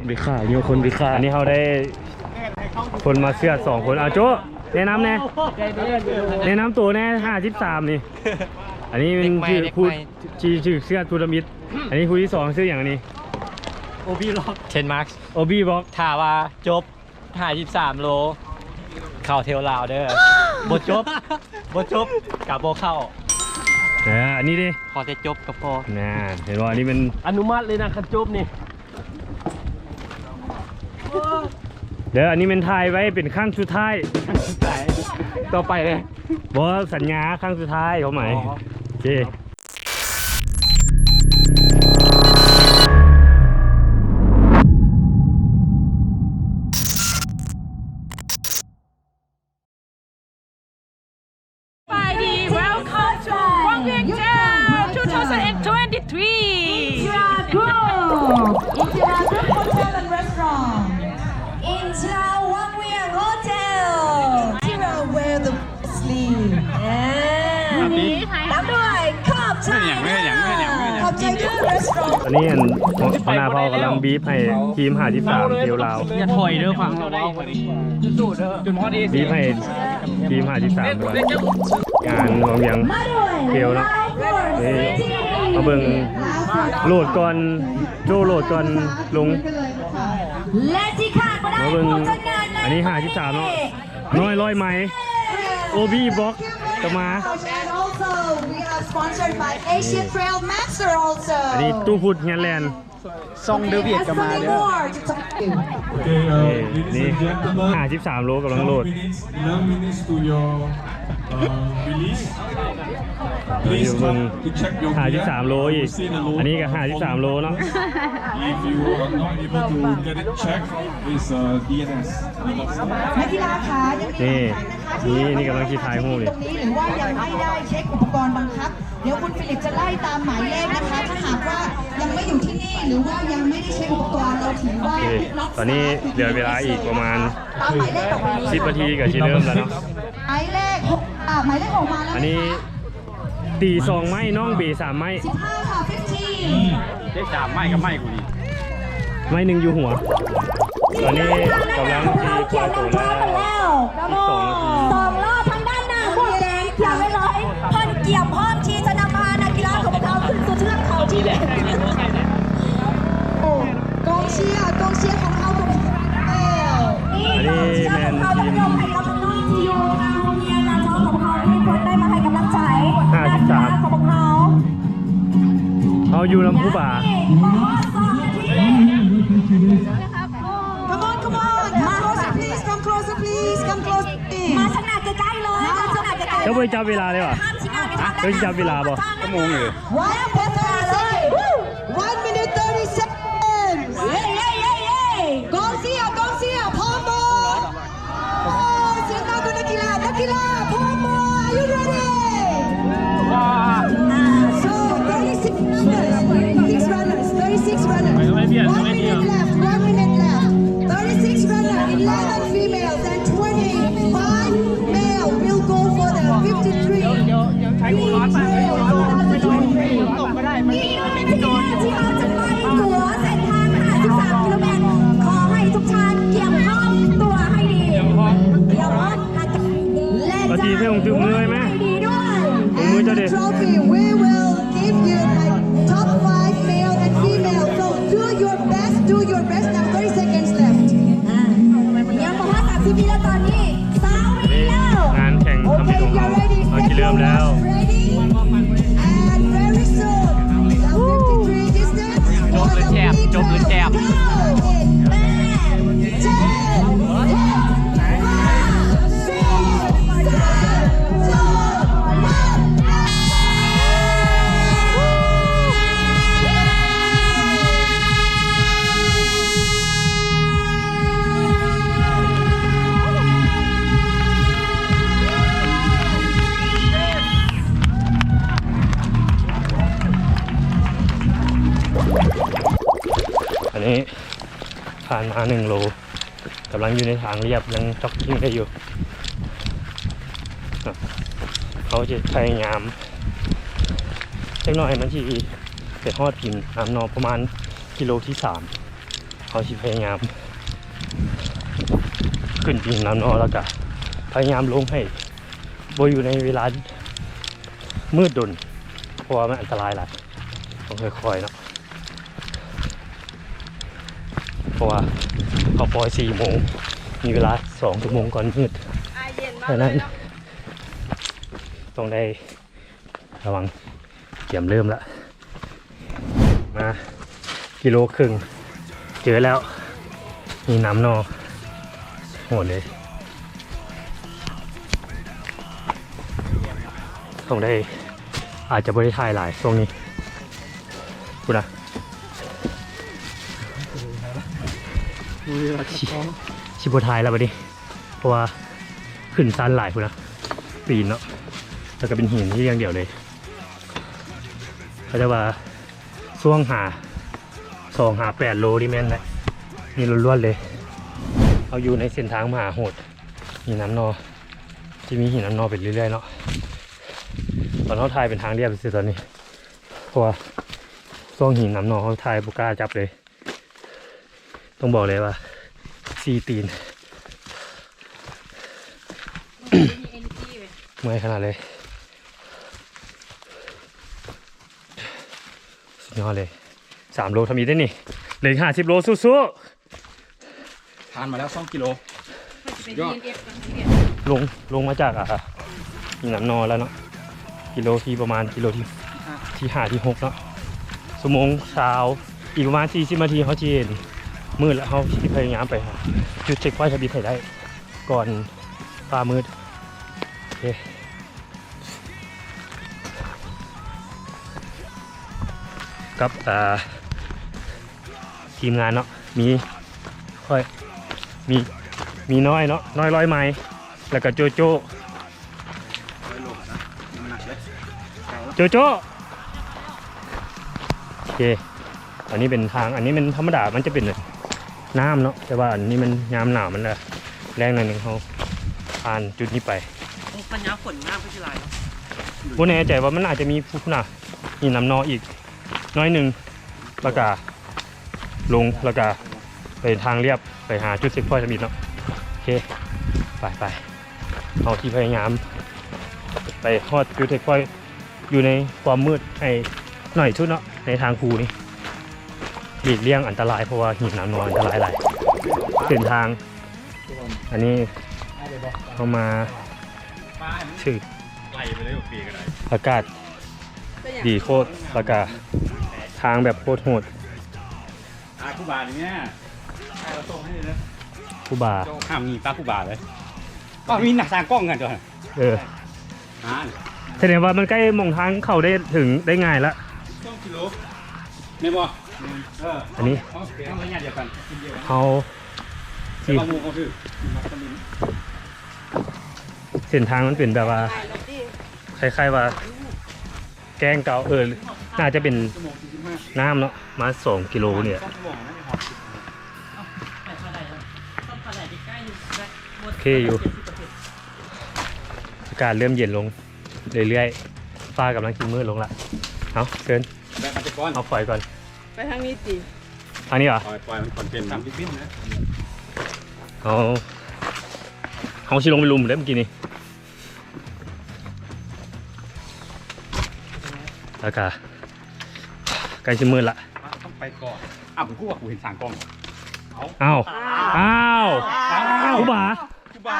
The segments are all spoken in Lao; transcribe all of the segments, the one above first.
ໄປຂ້າ ໂຍຄົນໄປຂ້າ. ອັນນີ້ເຮົາໄດ້ຄົນມາເຊືອດສອງຄົນ. ເອົາ ໂຈ້ ແນະນຳແດ່ ແນະນຳໂຕແດ່ ຫ້າສິບສາມນີ້. ອັນນີ້ແມ່ນຜູ້ທີ່ຖືກເຊືອດຜູ້ທຳອິດ. ອັນນີ້ຜູ້ທີສອງ ຊື່ຫຍັງອັນນີ້? ໂອບີລັອກ ເທຣດມາກ ໂອບີລັອກ. ຖ້າວ່າຈົບ ຫ້າສິບສາມໂລ ເຂົ້າເທວລາວເດີ້. ບໍ່ຈົບ ບໍ່ຈົບກະບໍ່ເຂົ້າ. ເອີ ອັນນີ້ເດ້ ຂໍແຕ່ຈົບກະພໍ. ນາ ເຫັນບໍ່ ອັນນີ້ມັນອະນຸມັດເລີຍນະ ຄັນຈົບນີ້. ເດີ ອັນນີ້ແມ່ນຖ່າຍໄວ້ເປັນຄັ້ງສຸດທ້າຍ ຄັ້ງສຸດທ້າຍ ຕໍ່ໄປເລີຍ. ບໍ່ ສັນຍາຄັ້ງສຸດທ້າຍ ຄວາມໝາຍ. ອໍ ໂອເຄ. Everybody, welcome to Wang Weng Teo two thousand twenty-three. Injira Group, Injira Group Hotel and Restaurant, Injira Wang Weng Hotel, Injira where the best live. ຕາມດ້ວຍ ຂອບໃຈ ຂອບໃຈ Injira Restaurant. ຕອນນີ້ອັນ ຫົວໜ້າເຜົ່າກຳລັງບີບໃຫ້ທີມຫ້າສິບສາມເທວລາວ. ຢ່າຖອຍເດີ ຟັງລາວເວົ້າ. ບີບໃຫ້ທີມຫ້າສິບສາມກ່ອນ ງານວຽງເທວເນາະ. ນີ້ ມາເບິ່ງ ໂຫຼດກ່ອນ ໂຈ້ໂຫຼດກ່ອນລົງ. ມາເບິ່ງ ອັນນີ້ຫ້າສິບສາມເນາະ ນ້ອຍຮ້ອຍໄມ ໂອບີລັອກກະມາ. And also we are sponsored by Asia Trail Master also. ອັນນີ້ຕູ້ພຸດ ຮຽນແລ່ນ ຊ່ອງເດີວຽດກະມາເດີ. ໂອເຄ ເອີ ນີ້ ຫ້າສິບສາມໂລກຳລັງໂຫຼດ. Eleven minutes to your, uh, release. Please come to check your gear. ຫ້າສິບສາມໂລອີກ. ອັນນີ້ກະຫ້າສິບສາມໂລເນາະ. If you are not able to get it checked, it's, uh, D N S. ນັກກິລາຄະ ຍັງມີ ນີ້ ນີ້ກຳລັງຊິຖ່າຍຮູບຢູ່ ຫຼືວ່າຍັງໄມ່ໄດ້ເຊັກອຸປະກອນບັງຄັບ ດຽວຄຸນຟີລິບຈະໄລ່ຕາມໝາຍເລກນະຄະ. ຖ້າຫາກວ່າຍັງໄມ່ຢູ່ທີ່ນີ້ ຫຼືວ່າຍັງໄມ່ໄດ້ເຊັກອຸປະກອນ ເຮົາຖືວ່າ ໂອເຄ ຕອນນີ້ເຫຼືອເວລາອີກປະມານສິບນາທີກະຊິເລີ່ມແລ້ວເນາະ. ໝາຍເລກຫົກ ອ່າ ໝາຍເລກຫົກມາແລ້ວ. ອັນນີ້ຕີສອງໄມ້ ນ້ອງເບສາມໄມ້. ສິບຫ້າ ເລກສາມໄມ້ກັບໄມ້ກູນີ້ ໄມ້ໜຶ່ງຢູ່ຫົວ. ຕອນນີ້ກຳລັງຊິປ່ອຍໂຕແລ້ວ ອີກສອງນາທີ. ສອງລອບ ທາງດ້ານໜ້າໝວກແດງ ກຽມໄວ້ເລີຍ ເພິ່ນກຽມພ້ອມທີ່ຈະນຳພານັກກິລາຂອງພວກເຮົາຂຶ້ນສູ່ເທືອກເຂົາທີ່ ກອງເຊຍ ກອງເຊຍຂອງເຮົາກຳລັງແລ້ວ. ອັນນີ້ແມ່ນທີມ ຫ້າສິບສາມ ເຮົາຢູ່ນຳຄູບາ. Come on, come on, come closer please, come closer please, come closer please. ມາທາງໜ້າໃກ້ໆເລີຍ ມາທາງໜ້າໃກ້ໆ. ເຈົ້າບໍ່ໄດ້ຈັບເວລາເລີຍຫວາ? ເຈົ້າຊິຈັບເວລາບໍ່? ຊົ່ວໂມງເລີຍ. One minute thirty seconds. ເຢ້ ເຢ້ ເຢ້ ເຢ້. ກອງເຊຍ ກອງເຊຍ ພ້ອມບໍ່? ໂອ້ ສຽງດັງກັບນັກກິລາ ນັກກິລາພ້ອມບໍ່? Are you ready? So thirty-six runners, thirty-six runners, thirty-six runners. One minute left, one minute left. Thirty-six runners, eleven females and twenty-five male will go for the fifty-three. ອີກໜຶ່ງນາທີທີ່ເຮົາຈະໄປຕົວະເສັ້ນທາງຫ້າສິບສາມກິໂລແມັດ ຂໍໃຫ້ທຸກທ່ານກຽມພ້ອມຕົວໃຫ້ດີ ກຽມພ້ອມ ເອົາຕີເພງຕື່ມເມື່ອຍແມ ໃຫ້ດີດ້ວຍ. ມືເຈົ້າເດ Trophy, we will give you the top five male and female. So do your best, do your best now. Thirty seconds left. ອ່າ ຍັງບໍ່ຮອດສາມສິບວິແລ້ວ ຕອນນີ້ຊາວວິແລ້ວ. ງານແຂ່ງທຳອິດຂອງເຮົາ ເຮົາຊິເລີ່ມແລ້ວ. And very soon, the fifty-three distance for the female. ຈົບຫຼືແຊບ? ຈົບຫຼືແຊບ? ເກົ້າ ແປດ ເຈັດ ຫົກ ຫ້າ ສີ່ ສາມ ສອງ ໜຶ່ງ. ອັນນີ້ຜ່ານມາໜຶ່ງໂລ ກຳລັງຢູ່ໃນທາງລຽບ ຍັງຈັອກກິ້ງໄດ້ຢູ່. ເຮົາຈະພະຍາຍາມຈັກໜ້ອຍ ມັນຊິໄປຮອດພິມນ້ຳເນາະ ປະມານກິໂລທີສາມ. ເຮົາຊິພະຍາຍາມຂຶ້ນປີນນ້ຳນອ ແລ້ວກະພະຍາຍາມລົງໃຫ້ບໍ່ຢູ່ໃນເວລາມືດດົນ ເພາະວ່າມັນອັນຕະລາຍຫຼາຍ. ຕ້ອງຄ່ອຍໆເນາະ ເພາະວ່າເຂົາປ່ອຍສີ່ໂມງ ມີເວລາສອງຊົ່ວໂມງກ່ອນມືດ. ອາເຢັນມາກເລີຍເນາະ ສະນັ້ນ ຕ້ອງໄດ້ ລະວັງ ກຽມເລີ່ມລະ ມາ ກິໂລເຄິ່ງ ເຈີແລ້ວ ມີນ້ຳໜໍ່ ໂຫດເລີຍ. ຕ້ອງໄດ້ ອາດຈະບໍ່ໄດ້ຖ່າຍຫຼາຍຊ່ວງນີ້ ພຸ້ນນະ ຊິ ຊິບໍ່ຖ່າຍແລ້ວບັດນີ້ ເພາະວ່າຂຶ້ນຊັນຫຼາຍພຸ້ນນະ ປີນເນາະ ແລ້ວກໍເປັນຫີນຢູ່ຢ່າງດຽວເລີຍ. ເຂົາເຈົ້າວ່າຊ່ວງຫາ ສອງຫາແປດໂລນີ້ແມ່ນແຫຼະ ນີ້ລ້ວນໆເລີຍ. ເຮົາຢູ່ໃນເສັ້ນທາງມະຫາໂຫດ ຫີນນ້ຳໜໍ່ ທີ່ມີຫີນນ້ຳໜໍ່ໄປເລື້ອຍໆເນາະ. ຕອນເຮົາຖ່າຍເປັນທາງລຽບຊື່ຕອນນີ້ ເພາະວ່າຊ່ວງຫີນນ້ຳໜໍ່ເຮົາຖ່າຍບໍ່ກ້າຈັບເລີຍ. ຕ້ອງບອກເລີຍວ່າ ສີ່ຕີນ ເມື່ອຍຂະໜາດເລີຍ ສຸດຍອດເລີຍ. ສາມໂລທຳອິດເດ້ນີ້ ເຫຼືອອີກຫ້າສິບໂລ ສູ້ໆ. ຜ່ານມາແລ້ວສອງກິໂລ ຍອດ ລົງ ລົງມາຈາກ ອ່າ ມີນ້ຳໜໍ່ແລ້ວເນາະ ກິໂລທີ່ປະມານ ກິໂລທີ່ ທີ່ຫ້າ ທີ່ຫົກເນາະ. ຊົ່ວໂມງຊາວ ອີກປະມານສີ່ສິບນາທີ ເຮົາຊິເຫັນມືດລະ ເຮົາຊິພະຍາຍາມໄປຫາຈຸດເຊັກພອຍທຳອິດໃຫ້ໄດ້ ກ່ອນຟ້າມືດ. ໂອເຄ ກັບ ອ່າ ທີມງານເນາະ ມີຂ້ອຍ ມີ ມີນ້ອຍເນາະ ນ້ອຍຮ້ອຍໄມ ແລ້ວກໍໂຈໂຈ້ ໂຈໂຈ້ ໂອເຄ. ອັນນີ້ເປັນທາງ ອັນນີ້ມັນທຳມະດາ ມັນຈະເປັນນ້ຳເນາະ ແຕ່ວ່າອັນນີ້ມັນຍາມໜາວ ມັນຈະແລ້ງໜ້ອຍໜຶ່ງ ເຮົາຜ່ານຈຸດນີ້ໄປ. ໂອ້ ຄັນຍາມຝົນນ້ຳກໍຊິຫຼາຍເນາະ. ບໍ່ແນ່ໃຈວ່າມັນອາດຈະມີພຸ້ນນະ ມີນ້ຳໜໍ່ອີກໜ້ອຍໜຶ່ງ ແລ້ວກະລົງ ແລ້ວກະໄປທາງລຽບ ໄປຫາຈຸດເຊັກພອຍທຳອິດເນາະ. ໂອເຄ ໄປໆ ເຮົາຊິພະຍາຍາມໄປຮອດຈຸດເຊັກພອຍ ຢູ່ໃນຄວາມມືດໃຫ້ໜ້ອຍທີ່ສຸດເນາະ ໃນທາງພູນີ້ ຫຼີກລ່ຽງອັນຕະລາຍ ເພາະວ່າຫີນນ້ຳໜໍ່ອັນຕະລາຍຫຼາຍ. ເສັ້ນທາງ ອັນນີ້ເຮົາມາຖືກ ອາກາດດີໂຄດ ແລ້ວກະທາງແບບໂຄດໂຫດ. ອ່າ ຄູບານີ້ແມ່ ໃຫ້ເຮົາສົ່ງໃຫ້ເດີ ຄູບາ ເຈົ້າຫ້າມໜີປາຄູບາເລີຍ. ກໍມີໜ້າສ້າງກ້ອງກັນຕົວະ. ເອີ ຫາ ສະແດງວ່າມັນໃກ້ໝ່ອງທາງເຂົ້າໄດ້ເຖິງໄດ້ງ່າຍລະ ສອງກິໂລ ແມ່ນບໍ່? ເອີ ອັນນີ້ ເຮົາ ເຮົາ ເຮົາ ເຮົາ ເຮົາ ເຮົາ ເສັ້ນທາງມັນເປັນແບບວ່າ ຄ້າຍໆວ່າ ແກ້ງເກົ່າ ເອີ ໜ້າຈະເປັນນ້ຳເນາະ ມາສອງກິໂລນີ້ແຫຼະ. ໂອເຄຢູ່ ອາກາດເລີ່ມເຢັນລົງເລື້ອຍໆ ຟ້າກຳລັງຊິມືດລົງລະ. ເອົາ ເຊີນ ແບບມັນຈະກ່ອນ ເອົາ ປ່ອຍກ່ອນ ໄປທາງນີ້ຕິ ທາງນີ້ຫວາ? ປ່ອຍ ປ່ອຍມັນກ່ອນ ເປັນນ້ຳບິນໆນະ. ເອົາ ເຮົາຊິລົງໄປລຸ່ມເດ້ມື້ກີ້ນີ້. ແລ້ວກະໃກ້ຊິມືດລະ ຕ້ອງໄປກ່ອນ. ອ້າວ ກູວ່າກູເຫັນສາງກ້ອງ. ເອົ້າ ເອົ້າ ອ້າວ ຄູບາ ຄູບາ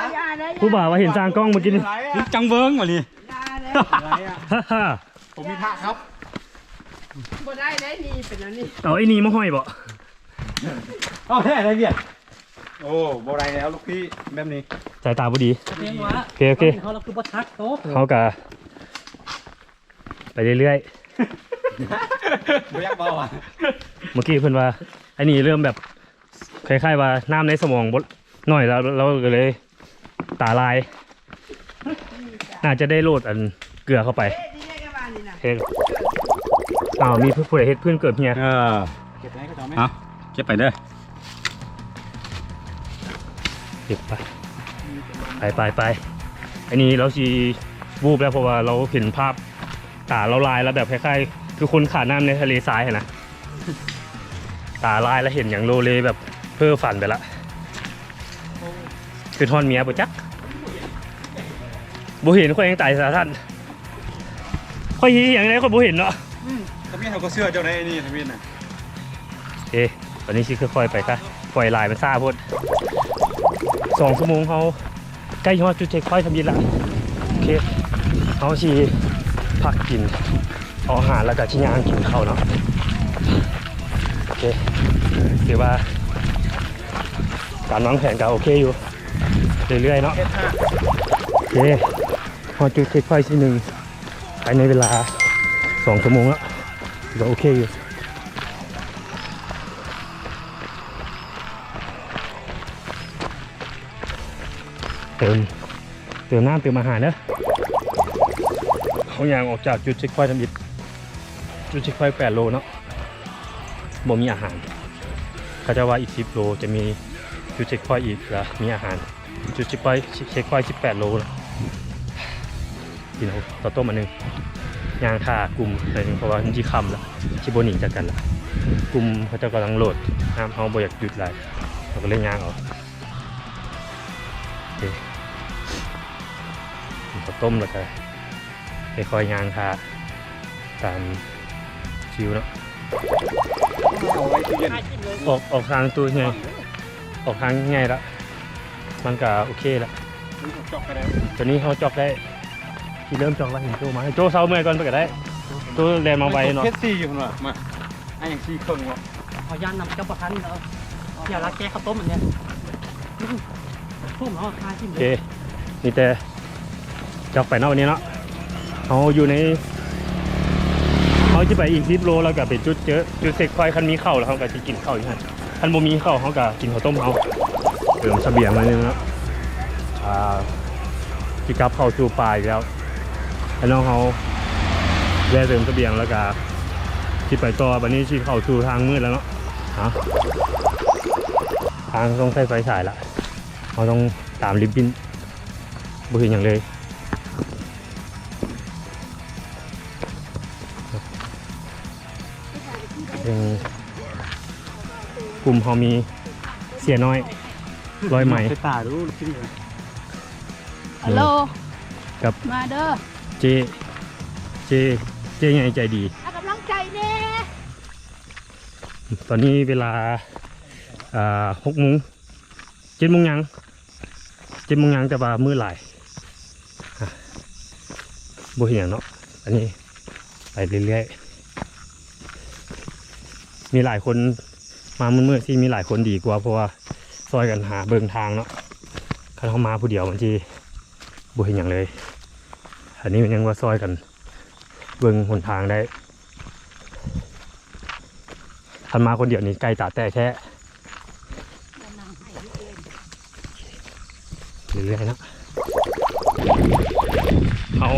ຄູບາວ່າເຫັນສາງກ້ອງມື້ກີ້ນີ້. ຈັ່ງເບິ່ງວ່ານີ້ ຢ່າເລີຍ ອະໄລອະ ຮ່າໆ ຜົມມີພະຄັບ. ບໍ່ໄດ້ໄດ໋ ນີ້ເປັນອັນນີ້ ເອົາໄອ້ນີ້ມາຫ້ອຍບໍ? ເອົາແທ້ໄດ໋ວຽກ. ໂອ້ ບໍ່ໄດ້ແລ້ວລູກພີ່ ແບບນີ້ສາຍຕາບໍ່ດີ. ໂອເຄ ໂອເຄ ເຮົາລະຄືບໍ່ທັກໂຕ ເຮົາກະໄປເລື້ອຍໆ. ບໍ່ຢາກເວົ້າອະ ເມື່ອກີ້ເພິ່ນວ່າ ອັນນີ້ເລີ່ມແບບຄ້າຍໆວ່ານ້ຳໃນສະໝອງບໍ່ ໜ້ອຍແລ້ວ ລາວກໍເລີຍຕາລາຍ. ໜ້າຈະໄດ້ໂຫຼດອັນເກືອເຂົ້າໄປ. ເອີ ອ້າວ ມີຜູ້ໃດເຮັດພື້ນເກີບເຮຍ? ເອີ ເອົາ ເກັບໄປເດີ ເກັບໄປ ໄປໄປໄປ. ອັນນີ້ລາວຊິວູບແລ້ວ ເພາະວ່າລາວເຫັນພາບ ຕາລາວລາຍແລ້ວ ແບບຄ້າຍໆຄືຄົນຂາດນ້ຳໃນທະເລຊາຍຫັ້ນນະ. ຕາລາຍແລ້ວເຫັນຫຍັງໂລເລ ແບບ ເພີຝັນໄປລະ ຄືນຮອດເມຍບໍ່ຈັກ ບໍ່ເຫັນ ຂ້ອຍຍັງຕາຍສາທັນ ຂ້ອຍເຮັດຫຍັງໄດ້ ຂ້ອຍບໍ່ເຫັນເນາະ. ອືມ ທຳອິດເຮົາກໍເຊື່ອເຈົ້າໄດ໋ ອັນນີ້ທຳອິດນະ. ເອ ຕອນນີ້ຊິຄ່ອຍໆໄປຊະ ປ່ອຍຫຼາຍມັນຊ້າໂພດ. ສອງຊົ່ວໂມງເຮົາໃກ້ຮອດຈຸດເຊັກພອຍທຳອິດລະ. ໂອເຄ ເຮົາຊິພັກກິນ ເອົາອາຫານ ແລ້ວກໍຊິຍ່າງກິນເຂົ້າເນາະ. ໂອເຄ ຖືວ່າການວາງແຜນກໍໂອເຄຢູ່ ເລື້ອຍໆເນາະ. ໂອເຄ ຮອດຈຸດເຊັກພອຍທີໜຶ່ງ ພາຍໃນເວລາສອງຊົ່ວໂມງແລ້ວ ກໍໂອເຄຢູ່. ເຕີມ ເຕີມນ້ຳເຕີມອາຫານເດີ. ເຮົາຍ່າງອອກຈາກຈຸດເຊັກພອຍທຳອິດ ຈຸດເຊັກພອຍແປດໂລເນາະ ບໍ່ມີອາຫານ. ເຂົາເຈົ້າວ່າອີກສິບໂລຈະມີຈຸດເຊັກພອຍອີກ ແລ້ວມີອາຫານ. ຈຸດເຊັກພອຍ ເຊັກພອຍສິບແປດໂລ ກິນເຂົ້າຕົ້ມອັນໜຶ່ງ ຍ່າງຖ້າກຸ່ມໜ້ອຍໜຶ່ງ ເພາະວ່າມັນຊິຄ່ຳລະ ຊິບໍ່ໜີຈາກກັນລະ. ກຸ່ມເຂົາເຈົ້າກຳລັງໂຫຼດນ້ຳ ເຮົາບໍ່ຢາກຢຸດຫຼາຍ ເຮົາກໍເລີຍຍ່າງເອົາ. ໂອເຄ ກິນເຂົ້າຕົ້ມ ແລ້ວກໍຄ່ອຍຍ່າງຖ້າຕາມຄິວເນາະ. ເອົາໄວ້ຕູ້ເຢັນ ອອກ ອອກທາງຕູ້ໃຫຍ່ ອອກທາງໃຫຍ່ລະ ມັນກະໂອເຄລະ. ຕົວນີ້ເຮົາຈອກໄດ້ ຊິເລີ່ມຈອກລະ. ເຫັນໂຈ້ມາ ໂຈ້ເຊົາເມື່ອຍກ່ອນໄປກໍໄດ້ ໂຈ້ແລ່ນມາໄວເນາະ. ເຮັດສີ່ຢູ່ເນາະ ມາ ອັນຫຍັງສີ່ເຄິ່ງເນາະ. ເຮົາຢ້ານນຳເຈົ້າບໍ່ທັນ ເຮົາເສຍລະແກະເຂົ້າຕົ້ມອັນເນີ້ຍ ໂອເຄ ມີແຕ່ ຈອກໄປເນາະ ວັນນີ້ເນາະ. ເຮົາຢູ່ໃນ ເຮົາຊິໄປອີກສິບໂລ ແລ້ວກໍໄປຈຸດເຈີ ຈຸດເຊັກພອຍ ຄັນມີເຂົ້າ ແລ້ວເຮົາກໍຊິກິນເຂົ້າຢູ່ຫັ້ນ. ຄັນບໍ່ມີເຂົ້າ ເຮົາກໍກິນເຂົ້າຕົ້ມເຮົາ ເຕີມສະບຽງໜ້ອຍໜຶ່ງເນາະ. ອ່າ ຊິກັບເຂົ້າສູ່ປ່າອີກແລ້ວ ພີ່ນ້ອງເຮົາແວ່ເຕີມສະບຽງ ແລ້ວກໍຊິໄປຕໍ່. ບັດນີ້ຊິເຂົ້າສູ່ທາງມືດແລ້ວເນາະ. ເອົາ ທາງຕ້ອງໃຊ້ໄຟສາຍລະ ເຮົາຕ້ອງຕາມລິບບິ້ນ ບໍ່ເຮັດຫຍັງເລີຍ. ເປັນກຸ່ມເຮົາມີເສຍນ້ອຍ ຮ້ອຍໄມ ໃສ່ຕາດູ ກິນເລີຍ. ຮັລໂຫຼ ກັບ ມາເດີ ເຈ້ ເຈ້ ເຈ້ໃຫຍ່ໃຈດີ ໃຫ້ກຳລັງໃຈແດ່. ຕອນນີ້ເວລາ ອ່າ ຫົກໂມງ ເຈັດໂມງຍັງ ເຈັດໂມງຍັງ ແຕ່ວ່າມືດຫຼາຍ ອ່ະ ບໍ່ເຮັດຫຍັງເນາະ. ອັນນີ້ໄປເລື້ອຍໆ ມີຫຼາຍຄົນ ມາມືດໆຊິມີຫຼາຍຄົນດີກວ່າ ເພາະວ່າຊ່ອຍກັນຫາເບິ່ງທາງເນາະ. ຄັນເຮົາມາຜູ້ດຽວມັນຊິບໍ່ເຮັດຫຍັງເລີຍ ອັນນີ້ມັນຍັງວ່າຊ່ອຍກັນເບິ່ງຫົນທາງໄດ້. ຄັນມາຄົນດຽວນີ້ໄກ່ຕາແຕກແທ້. ເລື້ອຍໆເນາະ ເຮົາ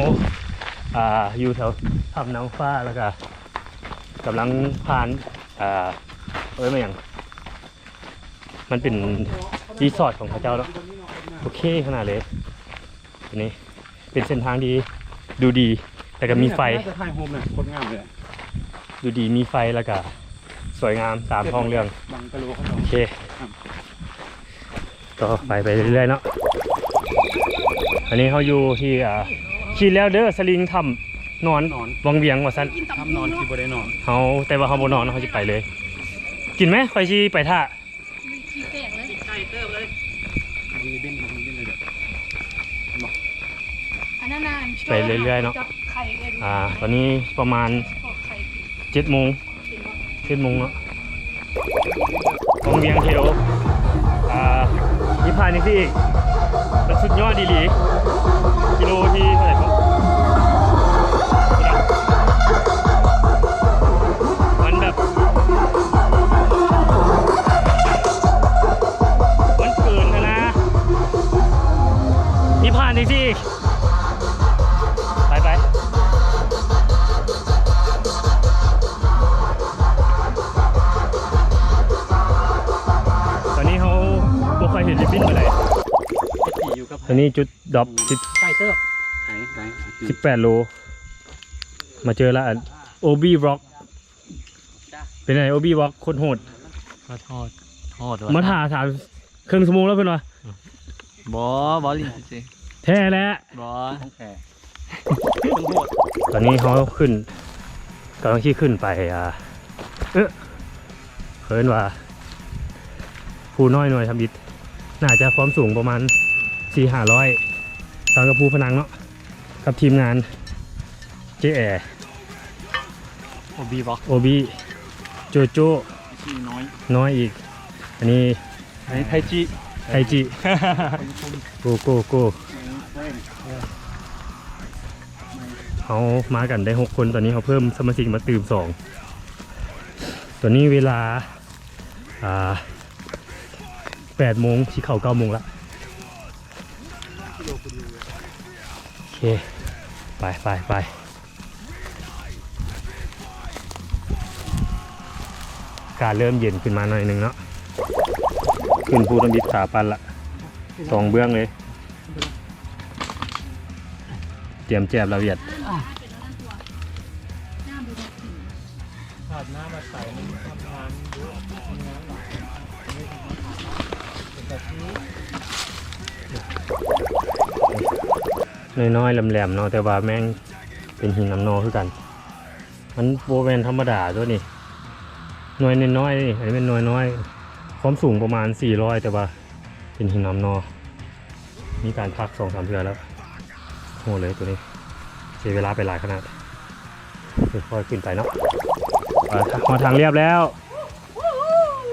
ອ່າ ຢູ່ແຖວຖ້ຳນາງຟ້າ ແລ້ວກະກຳລັງຜ່ານ ອ່າ ເອີ້ນວ່າຫຍັງ ມັນເປັນຣີສອດຂອງເຂົາເຈົ້າເນາະ. ໂອເຄຂະໜາດເລີຍ ນີ້ເປັນເສັ້ນທາງທີ່ດູດີ ແລ້ວກໍມີໄຟ ໜ້າຈະຖ່າຍຮູບນະ ໂຄດງາມເລີຍ ດູດີ ມີໄຟ ແລ້ວກໍສວຍງາມຕາມທ້ອງເລື່ອງ. ໂອເຄ ຕໍ່ໄປ ໄປເລື້ອຍໆເນາະ. ອັນນີ້ເຮົາຢູ່ທີ່ ອ່າ ຄິດແລ້ວເດີ ສະລິງຖ້ຳນອນ ນອນ ວັງວຽງວ່າຊັ້ນ. ຖ້ຳນອນທີ່ບໍ່ໄດ້ນອນ ເຮົາ ແຕ່ວ່າເຮົາບໍ່ນອນ ເຮົາຊິໄປເລີຍ. ກິນໄໝ? ຂ້ອຍຊິໄປຖ້າ. ມັນຂີ້ແຕກເລີຍ ໄກ່ເຕີບເລີຍ ມັນມີບິນ ມັນມີບິນເລີຍເດີ ເຫັນບໍ່? ອັນນັ້ນນະ ໄປເລື້ອຍໆເນາະ ຈັບໄຂ່ເອີງ ອ່າ ຕອນນີ້ປະມານເຈັດໂມງ ເຈັດໂມງເນາະ ວັງວຽງເທວ ອ່າ ມີຜ່ານຈັ່ງຊີ້ອີກ ມັນສຸດຍອດອີ່ຫຼີ. ກິໂລທີ່ເທົ່າໃດ? ມັນແບບ ມັນເກີນຫັ້ນນະ ມີຜ່ານຈັ່ງຊີ້ອີກ ໄປໆ ຕອນນີ້ເຮົາບໍ່ຄ່ອຍເຫັນລິບບິນປານໃດ. ຕອນນີ້ຈຸດດຣອບສິບ ໄກເຕີບ ໄກ ໄກ ສິບແປດໂລ ມາເຈີລະ ອັນ ໂອບີວລັອກ ເປັນໄງ ໂອບີວລັອກ ໂຄດໂຫດ ໂຄດໂຫດ. ຮອດວ່າ ມາຖ້າສາມ ເຄິ່ງຊົ່ວໂມງແລ້ວເພິ່ນວ່າ. ບໍ່ ບໍ່ຫຼິ້ນຊື່ໆ ແທ້ແຫຼະ ບໍ່ ຂອງແທ້ ເພິ່ນໂຫດ. ຕອນນີ້ເຮົາຂຶ້ນ ກຳລັງຊິຂຶ້ນໄປ ອ່າ ເອີ ເອີ້ນວ່າ ພູນ້ອຍໜ່ວຍທຳອິດ ໜ້າຈະຄວາມສູງປະມານສີ່ຫ້າຮ້ອຍ ສ່ຳກັບພູພະນັງເນາະ ກັບທີມງານ ເຈແອ ໂອບີບໍ ໂອບີ ໂຈໂຈ ນ້ອຍ ນ້ອຍອີກ ອັນນີ້ ອັນນີ້ໄທຈິ ໄທຈິ ໂກ ໂກ ໂກ ເຮົາມາກັນໄດ້ຫົກຄົນ ຕອນນີ້ເຮົາເພີ່ມສະມາຊິກມາຕື່ມສອງ ຕອນນີ້ເວລາ ອ່າ ແປດໂມງ ຊິເຂົ້າເກົ້າໂມງລະ ໂອເຄ ໄປ ໄປ ໄປ. ອາກາດເລີ່ມເຢັນຂຶ້ນມາໜ້ອຍໜຶ່ງເນາະ ຂຶ້ນພູທຳອິດ ຂາປັ່ນລະ ສອງເບື້ອງເລີຍ ຕຽມແຈບລະວຽດ. ນ້ອຍໆ ແຫຼມໆ ເນາະ ແຕ່ວ່າແມ່ງເປັນຫີນນຳນໍຄືກັນ. ມັນບໍ່ແມ່ນທຳມະດາຕົວນີ້ ໜ່ວຍນ້ອຍໆ ນີ້ ອັນນີ້ແມ່ນໜ່ວຍນ້ອຍ ຄວາມສູງປະມານສີ່ຮ້ອຍ ແຕ່ວ່າເປັນຫີນນຳນໍ ມີການພັກສອງສາມເທື່ອແລ້ວ. ໂຫດເລີຍຕົວນີ້ ເສຍເວລາໄປຫຼາຍຂະໜາດ. ຄ່ອຍໆ ຂຶ້ນໄປເນາະ ມາຮອດທາງລຽບແລ້ວ.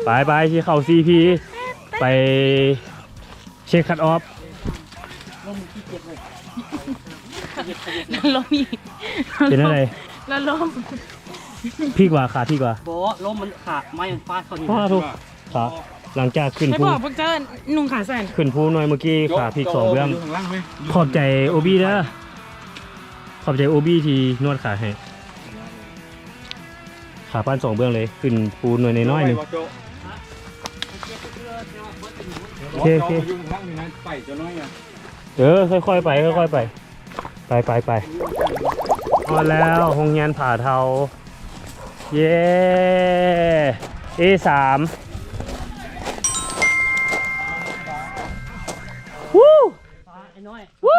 ໄປໆ ຊິເຂົ້າຊີພີ ໄປເຊັກຄັດອອບ. ລະລົມອີກ ເປັນຈັ່ງໃດ? ລະລົມ ພິກວ່າ ຂາພິກວ່າ? ບໍ່ ລົມມັນຂາ ໄມ້ມັນຟາດເຂົ້າທີ່ ຂາທຸກ ຂາ ຫຼັງຈາກຂຶ້ນພູ ໃຫ້ບອກພວກເຈົ້ານຸ່ງຂາສັ້ນ ຂຶ້ນພູໜ່ວຍມື້ກີ້ ຂາພິກສອງເບື້ອງ. ຂອບໃຈໂອບີເດີ ຂອບໃຈໂອບີທີ່ນວດຂາໃຫ້. ຂາປັ້ນສອງເບື້ອງເລີຍ ຂຶ້ນພູໜ່ວຍນ້ອຍໆ ໜຶ່ງ. ໂອເຄ ໂອເຄ ເອີ ຄ່ອຍໆ ໄປ ຄ່ອຍໆ ໄປ ໄປ ໄປ ໄປ. ຮອດແລ້ວ ໂຮງຮຽນຜາເທົາ ເຢ້ ເອສາມ ວູ້ ໄອ້ນ້ອຍ ວູ້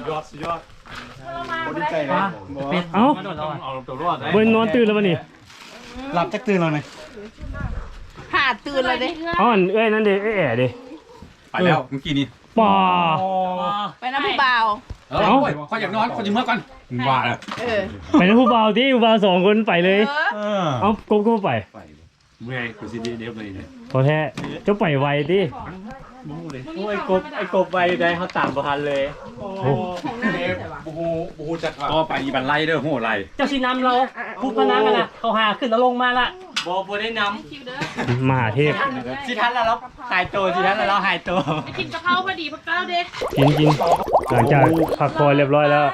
ຍອດ ສຸດຍອດ ບໍ່ດີໃຈເລີຍ ເອົ້າ ເອົາຕົວລອດໄດ້ ບໍ່ນອນຕື່ນແລ້ວບັດນີ້ ຫຼັບຈັກຕື່ນແລ້ວນີ້ ຫ້າຕື່ນແລ້ວເດ້ ເອົ້າ ອັນເອື້ອຍນັ້ນເດ້ ເອື້ອຍແອເດ້ ໄປແລ້ວມື້ກີ້ນີ້ ປາ ໄປນຳຜູ້ບ່າວ ເອີ ເອົ້າ ຂ້ອຍຢາກນອນ ຂ້ອຍຊິເມືອກ່ອນ ວ່າແລ້ວ ເອີ ໄປນຳຜູ້ບ່າວຕິ ຜູ້ບ່າວສອງຄົນໄປເລີຍ ເອີ ເອົ້າ ກົບກໍບໍ່ໄປ ໄປ ເມື່ອຍ ກູຊິເດບເລີຍນີ້ ພໍແທ້ ເຈົ້າໄປໄວຕິ ບໍ່ຮູ້ເລີຍ ໂອ້ຍ ກົບ ໄອ້ກົບໄວໄດ໋ ເຮົາຕາມບໍ່ທັນເລີຍ ໂອ້ ເດບ ບໍ່ຮູ້ ບໍ່ຮູ້ຈັກວ່າ ຕໍ່ໄປນີ້ບັນໄລເດີ ໂຫໄລ ເຈົ້າຊິນຳລາວ ຜູ້ພະນັກຫັ້ນນະ ເຂົາຫາຂຶ້ນແລ້ວລົງມາລະ ບໍ່ ບໍ່ໄດ້ນຳ ມະຫາເທບ ຊິທັນລະລາວຫາຍໂຕ ຊິທັນລະລາວຫາຍໂຕ ໄປກິນກະເພົາພໍດີພວກເຈົ້າເດ້ ກິນ ກິນ ຫຼັງຈາກພັກຜ່ອນລຽບຮ້ອຍແລ້ວ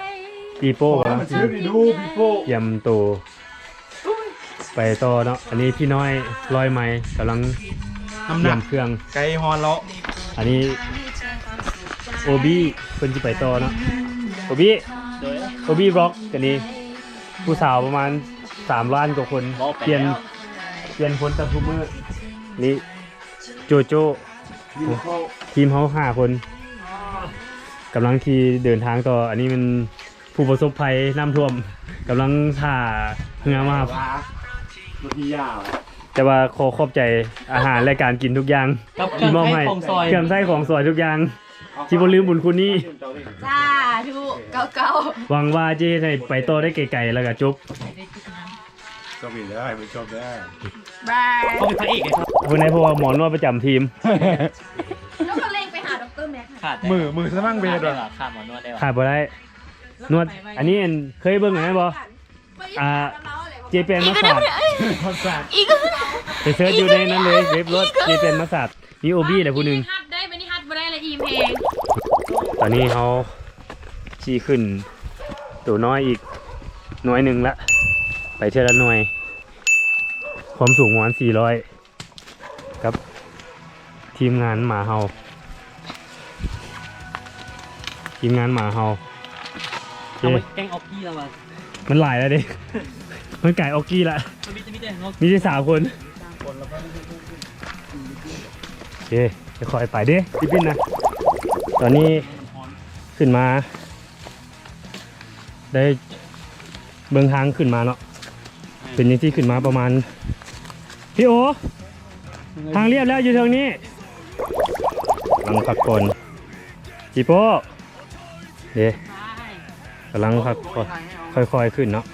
ປີໂປ້ກຳລັງ ຕຽມໂຕ ໄປຕໍ່ເນາະ ອັນນີ້ພີ່ນ້ອຍຮ້ອຍໄມກຳລັງ ນ້ຳໜັກ ຕຽມເຄື່ອງ ໃກ້ຮອດແລ້ວ ອັນນີ້ໂອບີ ເພິ່ນຊິໄປຕໍ່ເນາະ ໂອບີ ໂອບີບລັອກ ອັນນີ້ຜູ້ສາວປະມານສາມລ້ານກວ່າຄົນ ປ່ຽນ ປ່ຽນຄົນກັບທຸກມື້ ນີ້ໂຈໂຈ ທີມເຮົາຫ້າຄົນ ກຳລັງຂີ່ເດີນທາງຕໍ່ ອັນນີ້ແມ່ນ ຜູ້ປະສົບໄພນ້ຳຖ້ວມ ກຳລັງຖ້າເຮືອມາຮັບ ແຕ່ວ່າຂໍຂອບໃຈອາຫານ ແລະ ການກິນທຸກຢ່າງທີ່ມອບໃຫ້ ເຄື່ອງໃຊ້ຂອງສອຍ ເຄື່ອງໃຊ້ຂອງສອຍທຸກຢ່າງ ຊິບໍ່ລືມບຸນຄຸນນີ້ ສາທຸ ເກົ້າເກົ້າ ຫວັງວ່າຈະເຮັດໃຫ້ໄປຕໍ່ໄດ້ໄກໆ ແລ້ວກໍຈົບ ໂຊກດີເດີ ໃຫ້ມັນຈົບເດີ ບາຍ ເຂົາເປັນພະເອກເດ້ ເພິ່ນໃຫ້ ເພາະວ່າໝໍນວດປະຈຳທີມ ແລ້ວກໍເລັ່ງໄປຫາດັອກເຕີແມັກ ຂາດ ມື້ ມື້ສະໝັກເວດວ່າ ຂາດໝໍນວດໄດ້ ຂາດບໍ່ໄດ້ ນວດ ອັນນີ້ ອັນ ເຄີຍເບິ່ງອັນນັ້ນບໍ່ ອ່າ ເຈແປນມາສາດ ອີກ ໄປເສີດຢູ່ໃນນັ້ນເລີຍ ເວັບໂລດ ເຈແປນມາສາດ ມີໂອບີແຫຼະຜູ້ໜຶ່ງ ຮັບໄດ້ ບັດນີ້ຮັບບໍ່ໄດ້ລະ ອີ່ມແຮງ ຕອນນີ້ເຮົາຊິຂຶ້ນໂຕນ້ອຍອີກໜ່ວຍໜຶ່ງລະ ໄປເທື່ອລະໜ່ວຍ ຄວາມສູງປະມານສີ່ຮ້ອຍ ກັບທີມງານໝາເຫົ່າ ທີມງານໝາເຫົ່າ ເອົາໄປແກ້ງອອກກີ້ແລ້ວວ່າ ມັນຫຼາຍແລ້ວເດ້ ມັນກາຍອອກກີ້ລະ ມັນມີແຕ່ ມີແຕ່ສາມຄົນ ໂອເຄ ຄ່ອຍໆໄປເດ້ ທີ່ບິນນະ. ຕອນນີ້ຂຶ້ນມາ ໄດ້ເບິ່ງທາງຂຶ້ນມາເນາະ ເປັນຈັ່ງຊີ້ ຂຶ້ນມາປະມານ ພີ່ໂອ ທາງລຽບແລ້ວ ຢູ່ເທິງນີ້ ກຳລັງພັກຜ່ອນ ຈີໂປ້ເດ້ ກຳລັງພັກຜ່ອນ ຄ່ອຍໆຂຶ້ນເນາະ.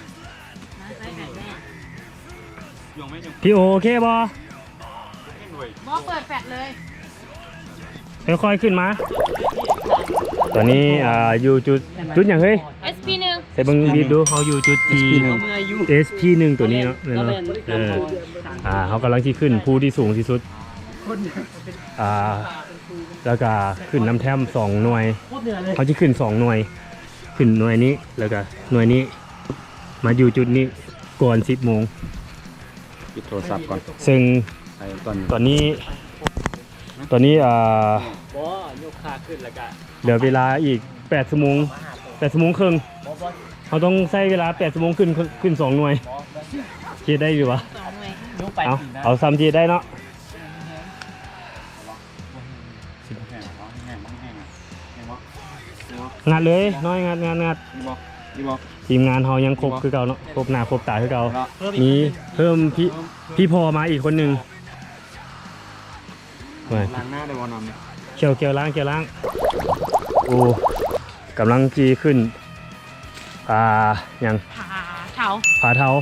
ພີ່ໂອ ໂອເຄບໍ່? ບໍ່ ເປີດແຟດເລີຍ ຄ່ອຍໆຂຶ້ນມາ. ຕອນນີ້ ອ່າ ຢູ່ຈຸດ ຈຸດຫຍັງເຮີ້ຍ? ເອສພີໜຶ່ງ ໃສ່ເບິ່ງດິດດູ ເຮົາຢູ່ຈຸດທີ່ ເອສພີໜຶ່ງ ເອສພີໜຶ່ງ ຕົວນີ້ເນາະ ແມ່ນບໍ່? ເອີ ອ່າ ເຮົາກຳລັງຊິຂຶ້ນພູທີ່ສູງທີ່ສຸດ ອ່າ ແລ້ວກະຂຶ້ນນ້ຳແທ້ມສອງໜ່ວຍ ເຮົາຊິຂຶ້ນສອງໜ່ວຍ ຂຶ້ນໜ່ວຍນີ້ ແລ້ວກະໜ່ວຍນີ້ ມາຢູ່ຈຸດນີ້ກ່ອນສິບໂມງ ປິດໂທລະສັບກ່ອນ ເຊິ່ງ ໄປຕອນ ຕອນນີ້ ຕອນນີ້ ອ່າ ບໍ່ ຍົກຂາຂຶ້ນ ແລ້ວກະ ເຫຼືອເວລາອີກແປດຊົ່ວໂມງ ແປດຊົ່ວໂມງເຄິ່ງ ເຮົາຕ້ອງໃຊ້ເວລາແປດຊົ່ວໂມງຂຶ້ນ ຂຶ້ນສອງໜ່ວຍ ເຮັດໄດ້ຢູ່ຫວາ? ເອົາ ເອົາສ່ຳທີ່ເຮັດໄດ້ເນາະ. ງັດເລີຍ ນ້ອຍ ງັດ ງັດ ງັດ ທີມງານເຮົາຍັງຄົບຄືເກົ່າເນາະ ຄົບໜ້າຄົບຕາຄືເກົ່າ ມີເພີ່ມ ພີ່ ພີ່ພໍ່ມາອີກຄົນໜຶ່ງ ລ້າງໜ້າໄດ້ບໍ່ນ້ຳນີ້? ຂ້ຽວ ຂ້ຽວລ້າງ ຂ້ຽວລ້າງ ໂອ້ ກຳລັງຈີຂຶ້ນ ອ່າ ຫຍັງ ຜາເທົາ ຜາເທົາ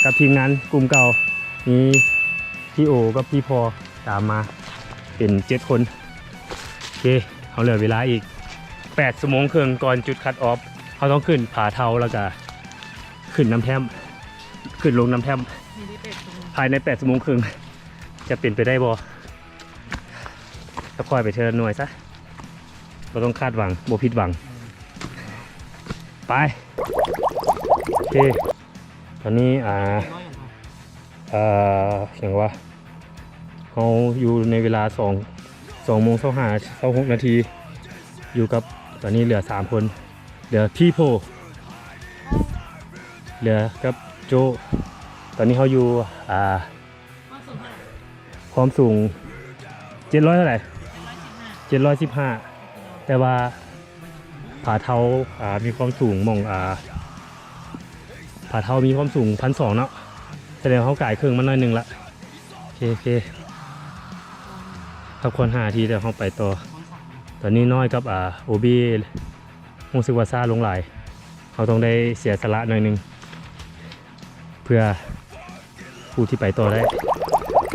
ກັບທີມງານກຸ່ມເກົ່າ ມີພີ່ໂອກັບພີ່ພໍ່ຕາມມາ ເປັນເຈັດຄົນ. ໂອເຄ ເຮົາເຫຼືອເວລາອີກແປດຊົ່ວໂມງເຄິ່ງ ກ່ອນຈຸດຄັດອອບ ເຮົາຕ້ອງຂຶ້ນຜາເທົາ ແລ້ວກະຂຶ້ນນ້ຳແທ້ມ ຂຶ້ນລົງນ້ຳແທ້ມ ພາຍໃນແປດຊົ່ວໂມງເຄິ່ງ ຈະເປັນໄປໄດ້ບໍ່? ຄ່ອຍໄປເທື່ອໜ່ວຍຊະ ບໍ່ຕ້ອງຄາດຫວັງ ບໍ່ຜິດຫວັງ ໄປ. ໂອເຄ ຕອນນີ້ ອ່າ ເອີ ຫຍັງວະ ເຮົາຢູ່ໃນເວລາສອງ ສອງໂມງຊາວຫ້າ ຊາວຫົກນາທີ ຢູ່ກັບ ຕອນນີ້ເຫຼືອສາມຄົນ ເຫຼືອ People ເຫຼືອກັບໂຈ ຕອນນີ້ເຮົາຢູ່ ອ່າ ຄວາມສູງເຈັດຮ້ອຍເທົ່າໃດ? ເຈັດຮ້ອຍສິບຫ້າ ແຕ່ວ່າຜາເທົາ ອ່າ ມີຄວາມສູງໝ່ອງ ອ່າ ຜາເທົາມີຄວາມສູງພັນສອງເນາະ ສະແດງເຮົາກາຍເຄິ່ງມາໜ້ອຍໜຶ່ງລະ. ໂອເຄ ໂອເຄ ພັກຜ່ອນຫ້ານາທີ ແລ້ວເຮົາໄປຕໍ່. ຕອນນີ້ນ້ອຍກັບ ອ່າ ໂອບີ ຮູ້ສຶກວ່າຊ້າລົງຫຼາຍ ເຮົາຕ້ອງໄດ້ເສຍສະຫຼະໜ້ອຍໜຶ່ງ ເພື່ອຜູ້ທີ່ໄປຕໍ່ໄດ້.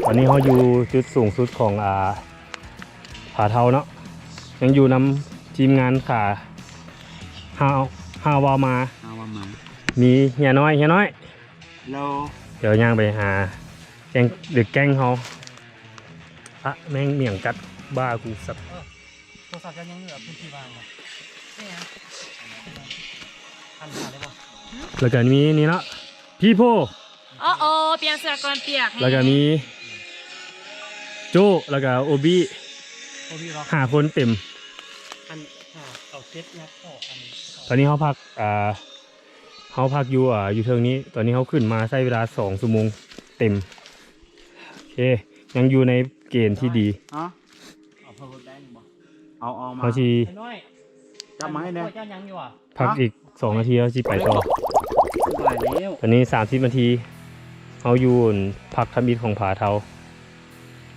ຕອນນີ້ເຮົາຢູ່ຈຸດສູງສຸດຂອງ ອ່າ ຜາເທົາເນາະ ຍັງຢູ່ນຳທີມງານຂາຫ້າ ຫ້າວາມາ ຫ້າວາມາ ມີເຮຍນ້ອຍ ເຮຍນ້ອຍ ໂລ ດຽວຍ່າງໄປຫາແກ້ງ ຫຼືແກ້ງເຮົາ. ອະ ແມ່ງໝຽງກັດບ້າກູສັກ ໂທລະສັບເຈົ້າຍັງເຫຼືອພື້ນທີ່ວ່າງບໍ່? ເປັນຫຍັງ? ອັນຫາໄດ້ບໍ່? ແລ້ວກໍມີນີ້ເນາະ People ອໍໆ ປ່ຽນເສື້ອກ່ອນປຽກ ແລ້ວກໍມີໂຈ້ ແລ້ວກໍໂອບີ ໂອບີເນາະ ຫ້າຄົນເຕັມ. ອັນ ຫ້າ ເອົາເຈັດ ຍັດອອກ ອັນ ຕອນນີ້ເຮົາພັກ ອ່າ ເຮົາພັກຢູ່ ອ່າ ຢູ່ເທິງນີ້ ຕອນນີ້ເຮົາຂຶ້ນມາໃຊ້ເວລາສອງຊົ່ວໂມງເຕັມ. ໂອເຄ ຍັງຢູ່ໃນເກນທີ່ດີ. ຮະ? ເອົາເຂົ້າລົດໄດ້ບໍ່? ເອົາ ເອົາມາ ເຮົາຊິ ຈັບມາໃຫ້ແດ່. ເຈົ້າຍັງຢູ່ຫວາ? ພັກອີກສອງນາທີ ເຮົາຊິໄປຕໍ່. ສະບາຍແລ້ວ. ຕອນນີ້ສາມສິບນາທີ ເຮົາຢູ່ພັກທຳອິດຂອງຜາເທົາ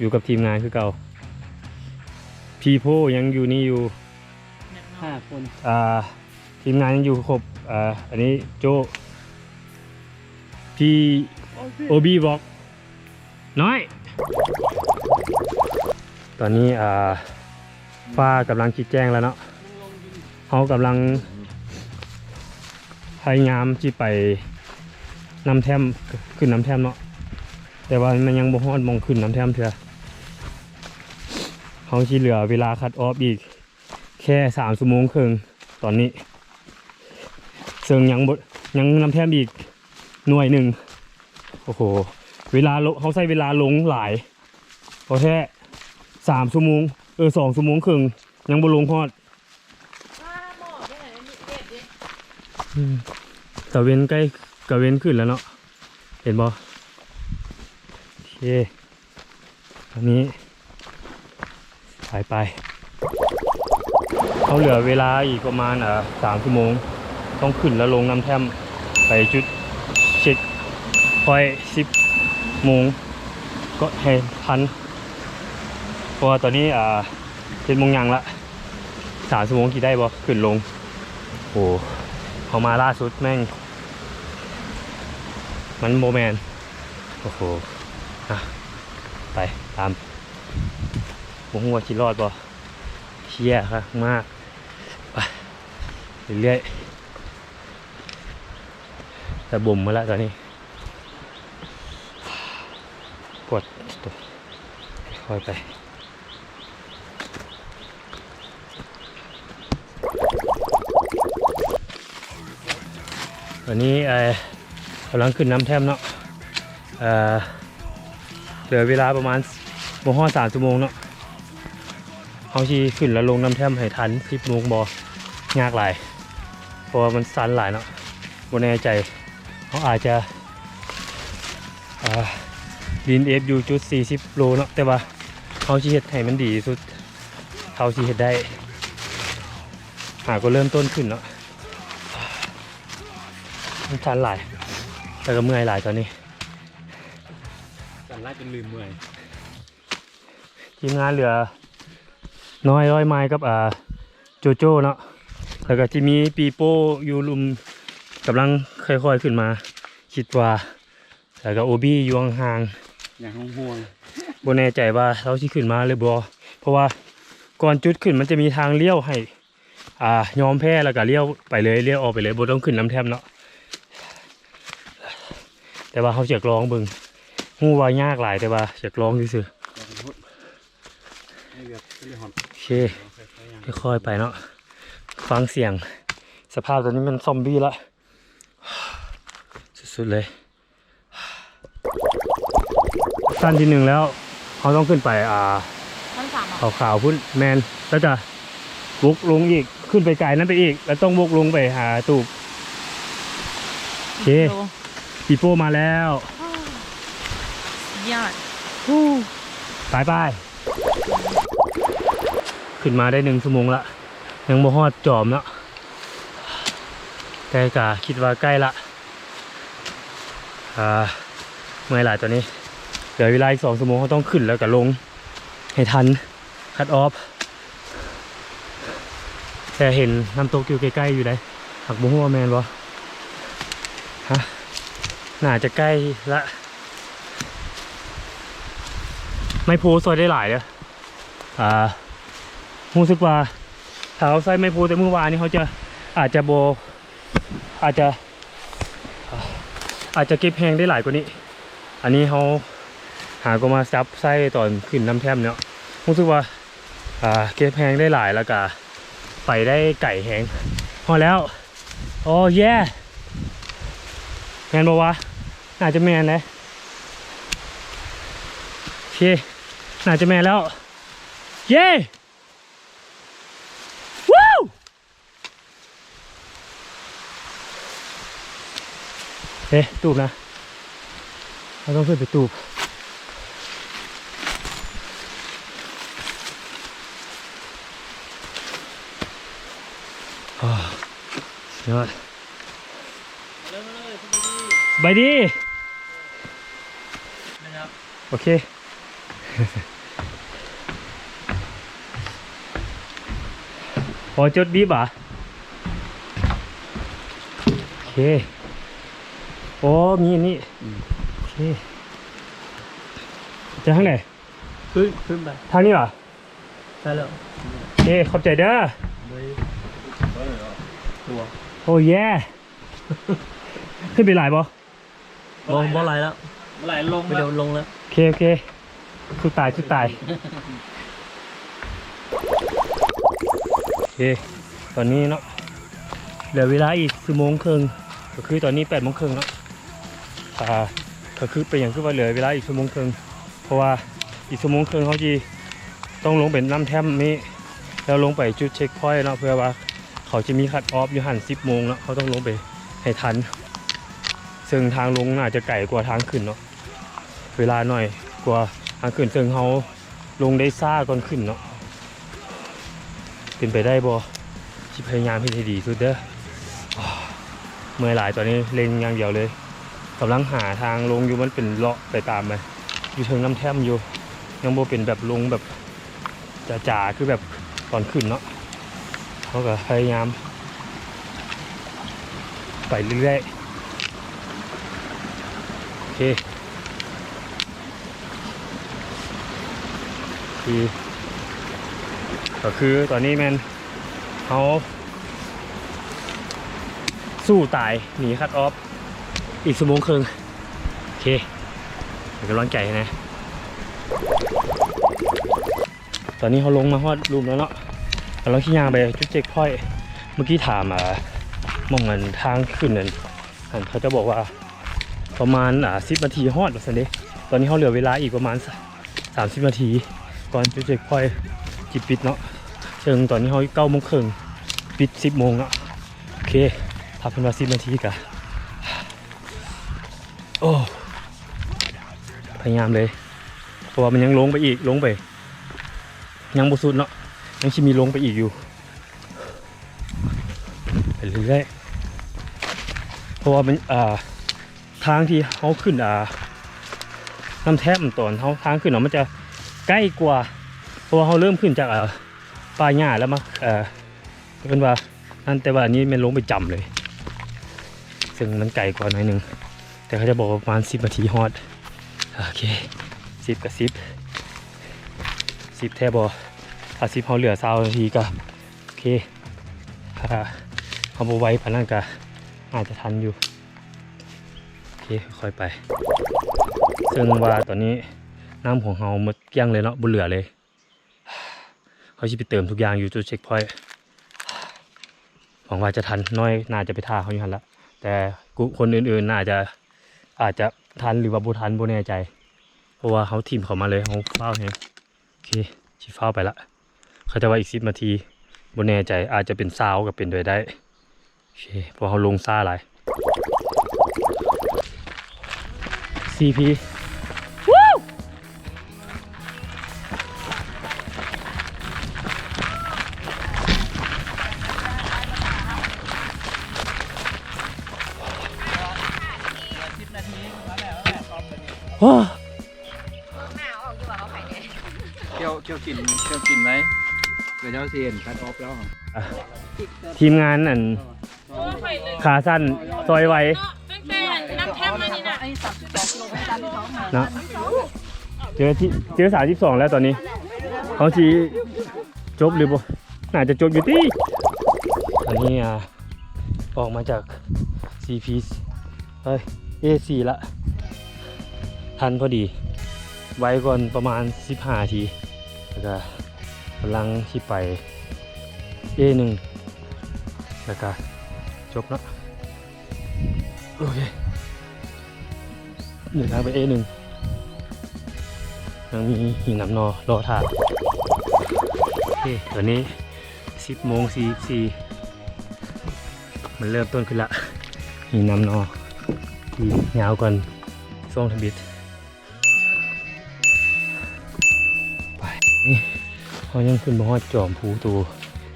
ຢູ່ກັບທີມງານຄືເກົ່າ. People ຍັງຢູ່ນີ້ຢູ່ ຫ້າຄົນ ອ່າ ທີມງານຍັງຢູ່ຄົບ. ອ່າ ອັນນີ້ໂຈ້ ພີ່ ໂອບີ ບອກ ນ້ອຍ ຕອນນີ້ ອ່າ ຟ້າກຳລັງຊິແຈ້ງແລ້ວເນາະ ເຮົາກຳລັງພະຍາຍາມຊິໄປນ້ຳແທ້ມ ຂຶ້ນນ້ຳແທ້ມເນາະ ແຕ່ວ່າມັນຍັງບໍ່ຮອດໝ່ອງຂຶ້ນນ້ຳແທ້ມເທື່ອ. ເຮົາຊິເຫຼືອເວລາຄັດອອບອີກ ແຄ່ສາມຊົ່ວໂມງເຄິ່ງຕອນນີ້ ເຊິ່ງຍັງບໍ່ ຍັງນ້ຳແທ້ມອີກໜ່ວຍໜຶ່ງ. ໂອ້ໂຫ ເວລາລົງ ເຮົາໃຊ້ເວລາລົງຫຼາຍ ເອົາແທ້ ສາມຊົ່ວໂມງ ເອີ ສອງຊົ່ວໂມງເຄິ່ງ ຍັງບໍ່ລົງຮອດ. ອືມ ຕາເວັນໃກ້ ກາເວັນຂຶ້ນແລ້ວເນາະ ເຫັນບໍ່? ໂອເຄ ອັນນີ້ ໄປ ໄປ ເຮົາເຫຼືອເວລາອີກປະມານ ເອີ ສາມຊົ່ວໂມງ ຕ້ອງຂຶ້ນແລ້ວລົງນ້ຳແທ້ມ ໄປຈຸດເຊັກພອຍສິບໂມງ ກໍໃຫ້ທັນ ເພາະວ່າຕອນນີ້ ອ່າ ເຈັດໂມງຫຍັງລະ ສາມຊົ່ວໂມງ ຊິໄດ້ບໍ່ ຂຶ້ນລົງ. ໂອ້ ເຮົາມາລ່າສຸດແມ່ງ ມັນບໍ່ແມ່ນ ໂອ້ໂຫ ອ່ະ ໄປຕາມ ບໍ່ຮູ້ວ່າຊິລອດບໍ່ ເຊຍຄັກມາກ ໄປເລື້ອຍໆ ລະບົມມາລະຕອນນີ້ ປວດ ຄ່ອຍໄປ. ຕອນນີ້ ເອີ ກຳລັງຂຶ້ນນ້ຳແທ້ມເນາະ ເອີ ເຫຼືອເວລາປະມານບໍ່ຮອດສາມຊົ່ວໂມງເນາະ ເຮົາຊິຂຶ້ນແລ້ວລົງນ້ຳແທ້ມໃຫ້ທັນສິບໂມງບໍ່ ຍາກຫຼາຍ ເພາະວ່າມັນຊັນຫຼາຍເນາະ ບໍ່ແນ່ໃຈ ເຮົາອາດຈະ ອ່າ ດິນເອຟຢູ່ຈຸດສີ່ສິບໂລເນາະ ແຕ່ວ່າເຮົາຊິເຮັດໃຫ້ມັນດີທີ່ສຸດເທົ່າທີ່ເຮັດໄດ້ ຫາກໍເລີ່ມຕົ້ນຂຶ້ນເນາະ ມັນຊັນຫຼາຍ ແລ້ວກໍເມື່ອຍຫຼາຍຕອນນີ້ ຊັນຫຼາຍຈົນລືມເມື່ອຍ. ທີມງານເຫຼືອນ້ອຍຮ້ອຍໄມລ໌ກັບ ອ່າ ໂຈໂຈ້ເນາະ ແລ້ວກໍຊິມີປີໂປ້ຢູ່ລຸ່ມ ກຳລັງຄ່ອຍໆຂຶ້ນມາ ຄິດວ່າ ແລ້ວກໍໂອບີຢູ່ຫ່າງໆ ຢ່າງຫ່ວງໆ ບໍ່ແນ່ໃຈວ່າລາວຊິຂຶ້ນມາຫຼືບໍ່ ເພາະວ່າກ່ອນຈຸດຂຶ້ນມັນຈະມີທາງລ້ຽວໃຫ້ ອ່າ ຍອມແພ້ແລ້ວກໍລ້ຽວໄປເລີຍ ລ້ຽວອອກໄປເລີຍ ບໍ່ຕ້ອງຂຶ້ນນ້ຳແທ້ມເນາະ ແຕ່ວ່າເຮົາຢາກລອງເບິ່ງ ຮູ້ວ່າຍາກຫຼາຍ ແຕ່ວ່າຢາກລອງຊື່ໆ ໂອເຄ ຄ່ອຍໆໄປເນາະ ຟັງສຽງ ສະພາບຕອນນີ້ແມ່ນຊອມບີລະ ສຸດໆເລີຍ. ຊັ້ນທີໜຶ່ງແລ້ວ ເຮົາຕ້ອງຂຶ້ນໄປ ອ່າ ຊັ້ນສາມເຫາະ? ຂາວໆພຸ້ນ ແມ່ນ ແລ້ວກະວົກລົງອີກ ຂຶ້ນໄປກາຍນັ້ນໄປອີກ ແລ້ວຕ້ອງວົກລົງໄປຫາຕູບ ໂອເຄ ປີໂປ້ມາແລ້ວ ຍອດ ໄປໆ ຂຶ້ນມາໄດ້ໜຶ່ງຊົ່ວໂມງລະ ຍັງບໍ່ຮອດຈອມເນາະ ແຕ່ກະຄິດວ່າໃກ້ລະ ອ່າ ເມື່ອຍຫຼາຍຕອນນີ້ ເຫຼືອເວລາອີກສອງຊົ່ວໂມງ ເຮົາຕ້ອງຂຶ້ນແລ້ວກໍລົງໃຫ້ທັນ cut off ແຕ່ເຫັນນ້ຳຕົກຢູ່ໃກ້ໆຢູ່ໃດ ຫາກບໍ່ຮູ້ວ່າແມ່ນບໍ່ ຮະ ໜ້າຈະໃກ້ລະ ໄມ້ໂພຊ່ອຍໄດ້ຫຼາຍເດີ້ ອ່າ ຮູ້ສຶກວ່າຖ້າເຮົາໃຊ້ໄມ້ໂພແຕ່ມື້ວານນີ້ ເຮົາຈະ ອາດຈະບໍ່ ອາດຈະ ອາດຈະເກັບແຮງໄດ້ຫຼາຍກວ່ານີ້ ອັນນີ້ເຮົາຫາກໍມາຈັບໃຊ້ຕອນຂຶ້ນນ້ຳແທ້ມເນາະ ຮູ້ສຶກວ່າ ອ່າ ເກັບແຮງໄດ້ຫຼາຍ ແລ້ວກະໄປໄດ້ໄກແຮງ ຮອດແລ້ວ ໂອ້ເຢ ແມ່ນບໍ່ວະ ໜ້າຈະແມ່ນເດ້ ໂອເຄ ໜ້າຈະແມ່ນແລ້ວ ເຢ ວູ້ ເອະ ຕູບນະ ເຮົາຕ້ອງຂຶ້ນໄປຕູບ ໂອ້ ສຸດຍອດ ມາເລີຍ ມາເລີຍ ສະບາຍດີ ສະບາຍດີ ແມ່ນຄັບ ໂອເຄ ອໍ ຈົດບີບຫວາ? ໂອເຄ ໂອ້ ມີອັນນີ້ ອືມ ໂອເຄ ຈະທາງໃດ? ຂຶ້ນ ຂຶ້ນໄປ ທາງນີ້ຫວາ? ໃຊ່ແລ້ວ ໂອເຄ ຂອບໃຈເດີ ໂດຍ ໂອ້ເຢ ຂຶ້ນໄປຫຼາຍບໍ່? ບໍ່ ບໍ່ໄຫຼແລ້ວ ບໍ່ໄຫຼ ລົງ ໄປ ແລ້ວ ເດີນລົງແລ້ວ ໂອເຄ ໂອເຄ ສຸດຕາຍ ສຸດຕາຍ ໂອເຄ ຕອນນີ້ເນາະ ເຫຼືອເວລາອີກຊົ່ວໂມງເຄິ່ງ ກໍຄືຕອນນີ້ແປດໂມງເຄິ່ງເນາະ ອ່າ ກໍຄືເປັນຫຍັງຄືວ່າເຫຼືອເວລາອີກຊົ່ວໂມງເຄິ່ງ ເພາະວ່າອີກຊົ່ວໂມງເຄິ່ງເຮົາຊິຕ້ອງລົງໄປນ້ຳແທ້ມນີ້ ແລ້ວລົງໄປຈຸດເຊັກພອຍເນາະ ເພື່ອວ່າເຂົາຈະມີຄັດອອບຢູ່ຫັ້ນສິບໂມງເນາະ ເຮົາຕ້ອງລົງໄປໃຫ້ທັນ ເຊິ່ງທາງລົງໜ້າຈະໄກກວ່າທາງຂຶ້ນເນາະ ເວລາໜ້ອຍກວ່າ ທາງຂຶ້ນ ເຊິ່ງເຮົາລົງໄດ້ຊ້າກ່ອນຂຶ້ນເນາະ. ເປັນໄປໄດ້ບໍ່? ຊິພະຍາຍາມເຮັດໃຫ້ດີທີ່ສຸດເດີ. ເມື່ອຍຫຼາຍ, ຕອນນີ້ເລັ່ງຢ່າງດຽວເລີຍ. ກຳລັງຫາທາງລົງຢູ່, ມັນເປັນເລາະໄປຕາມໄປ ຢູ່ເທິງນ້ຳແທ້ມຢູ່, ຍັງບໍ່ເປັນແບບລົງແບບ ຈະໆ ຄືແບບຕອນຂຶ້ນເນາະ. ເຮົາກໍພະຍາຍາມໄປເລື້ອຍໆ. ໂອເຄ ໂອເຄ ກໍຄືຕອນນີ້ແມ່ນເຮົາສູ້ຕາຍໜີຄັດອອບອີກຊົ່ວໂມງເຄິ່ງ. ໂອເຄ ເປັນກຳລັງໃຈໃຫ້ແດ່. ຕອນນີ້ເຮົາລົງມາຮອດລຸ່ມແລ້ວເນາະ, ກຳລັງຊິຍ່າງໄປຈຸດເຊັກພອຍ. ເມື່ອກີ້ຖາມ ອ່າ ໝ່ອງອັນທາງຂຶ້ນນັ້ນ ອັນເຂົາເຈົ້າບອກວ່າປະມານ ອ່າ ສິບນາທີຮອດວ່າຊັ້ນເດ. ຕອນນີ້ເຮົາເຫຼືອເວລາອີກປະມານສາມສິບນາທີ ກ່ອນຈຸດເຊັກພອຍຊິປິດເນາະ. ເຊິ່ງຕອນນີ້ເຮົາເກົ້າໂມງເຄິ່ງ ປິດສິບໂມງເນາະ. ໂອເຄ ຖ້າເພິ່ນວ່າສິບນາທີກະ ໂອ້ ພະຍາຍາມເລີຍ ເພາະວ່າມັນຍັງລົງໄປອີກ ລົງໄປ ຍັງບໍ່ສຸດເນາະ, ຍັງຊິມີລົງໄປອີກຢູ່ ໄປເລື້ອຍໆ. ເພາະວ່າມັນ ອ່າ ທາງທີ່ເຮົາຂຶ້ນ ອ່າ ນ້ຳແທ້ມ ຕອນເຮົາທາງຂຶ້ນເນາະ ມັນຈະໃກ້ກວ່າ ເພາະວ່າເຮົາເລີ່ມຂຶ້ນຈາກ ອ່າ ປ່າຫຍ້າແລ້ວມາ ເອີ ເອີ້ນວ່ານັ້ນ, ແຕ່ວ່າອັນນີ້ແມ່ນລົງໄປຈຳເລີຍ ເຊິ່ງມັນໄກກວ່າໜ້ອຍໜຶ່ງ, ແຕ່ເຂົາເຈົ້າບອກວ່າປະມານສິບນາທີຮອດ. ໂອເຄ ສິບກະສິບ ສິບແທ້ບໍ່? ຖ້າສິບເຮົາເຫຼືອຊາວນາທີກະໂອເຄ, ຖ້າເຮົາບໍ່ໄວປານນັ້ນກະອາດຈະທັນຢູ່. ໂອເຄ ຄ່ອຍໄປ. ເຊິ່ງວ່າຕອນນີ້ນ້ຳຂອງເຮົາໝົດກ້ຽງເລີຍເນາະ, ບໍ່ເຫຼືອເລີຍ. ເຮົາຊິໄປເຕີມທຸກຢ່າງຢູ່ຈຸດເຊັກພອຍ. ຫວັງວ່າຈະທັນ, ນ້ອຍໜ້າຈະໄປຖ້າເຮົາຢູ່ຫັ້ນລະ, ແຕ່ກຸ ຄົນອື່ນໆໜ້າຈະ ອາດຈະທັນ ຫຼືວ່າບໍ່ທັນ ບໍ່ແນ່ໃຈ, ເພາະວ່າເຮົາຖິ້ມເຂົາມາເລີຍ, ເຮົາຟ້າວແຮງ. ໂອເຄ ຊິຟ້າວໄປລະ. ເຂົາເຈົ້າວ່າອີກສິບນາທີ, ບໍ່ແນ່ໃຈ, ອາດຈະເປັນຊາວກໍເປັນໄປໄດ້. ໂອເຄ ເພາະເຮົາລົງຊ້າຫຼາຍ. ຊີພີ ໂອ້ ໜ້າອອກຢູ່ວ່າເອົາໃຜແດ່. ກ່ຽວ ກ່ຽວກິນ ກ່ຽວກິນໄວ້ ເຂົາເຈົ້າຊິເຫັນຄັດອອບແລ້ວ. ອ່ະ ທີມງານອັນຂາສັ້ນຊອຍໄວ ຕັ້ງແຕ່ນ້ຳແຄມມານີ້ນະ ເນາະ. ເຈີທີ່ ເຈີສາມສິບສອງແລ້ວຕອນນີ້ ເຮົາຊິຈົບຫຼືບໍ່? ໜ້າຈະຈົບຢູ່ຕິ. ອັນນີ້ ອ່າ ອອກມາຈາກ ຊີພີ ເອີຍ ເອສີ່ ລະ ທັນພໍດີ ໄວກ່ອນປະມານສິບຫ້ານາທີ ແລ້ວກະກຳລັງຊິໄປ ເອໜຶ່ງ ແລ້ວກະຈົບເນາະ. ໂອເຄ ເດີນທາງໄປ ເອໜຶ່ງ ຍັງມີຫີນນ້ຳໜໍ່ລໍຖ້າ. ໂອເຄ ຕອນນີ້ ສິບໂມງສີ່ສິບສີ່ ມັນເລີ່ມຕົ້ນຂຶ້ນລະ. ຫີນນ້ຳໜໍ່ທີ່ຍາວກ່ອນຊ່ວງທຳອິດ. ໄປ ນີ້ ເຮົາຍັງຂຶ້ນບໍ່ຮອດຈອມພູໂຕ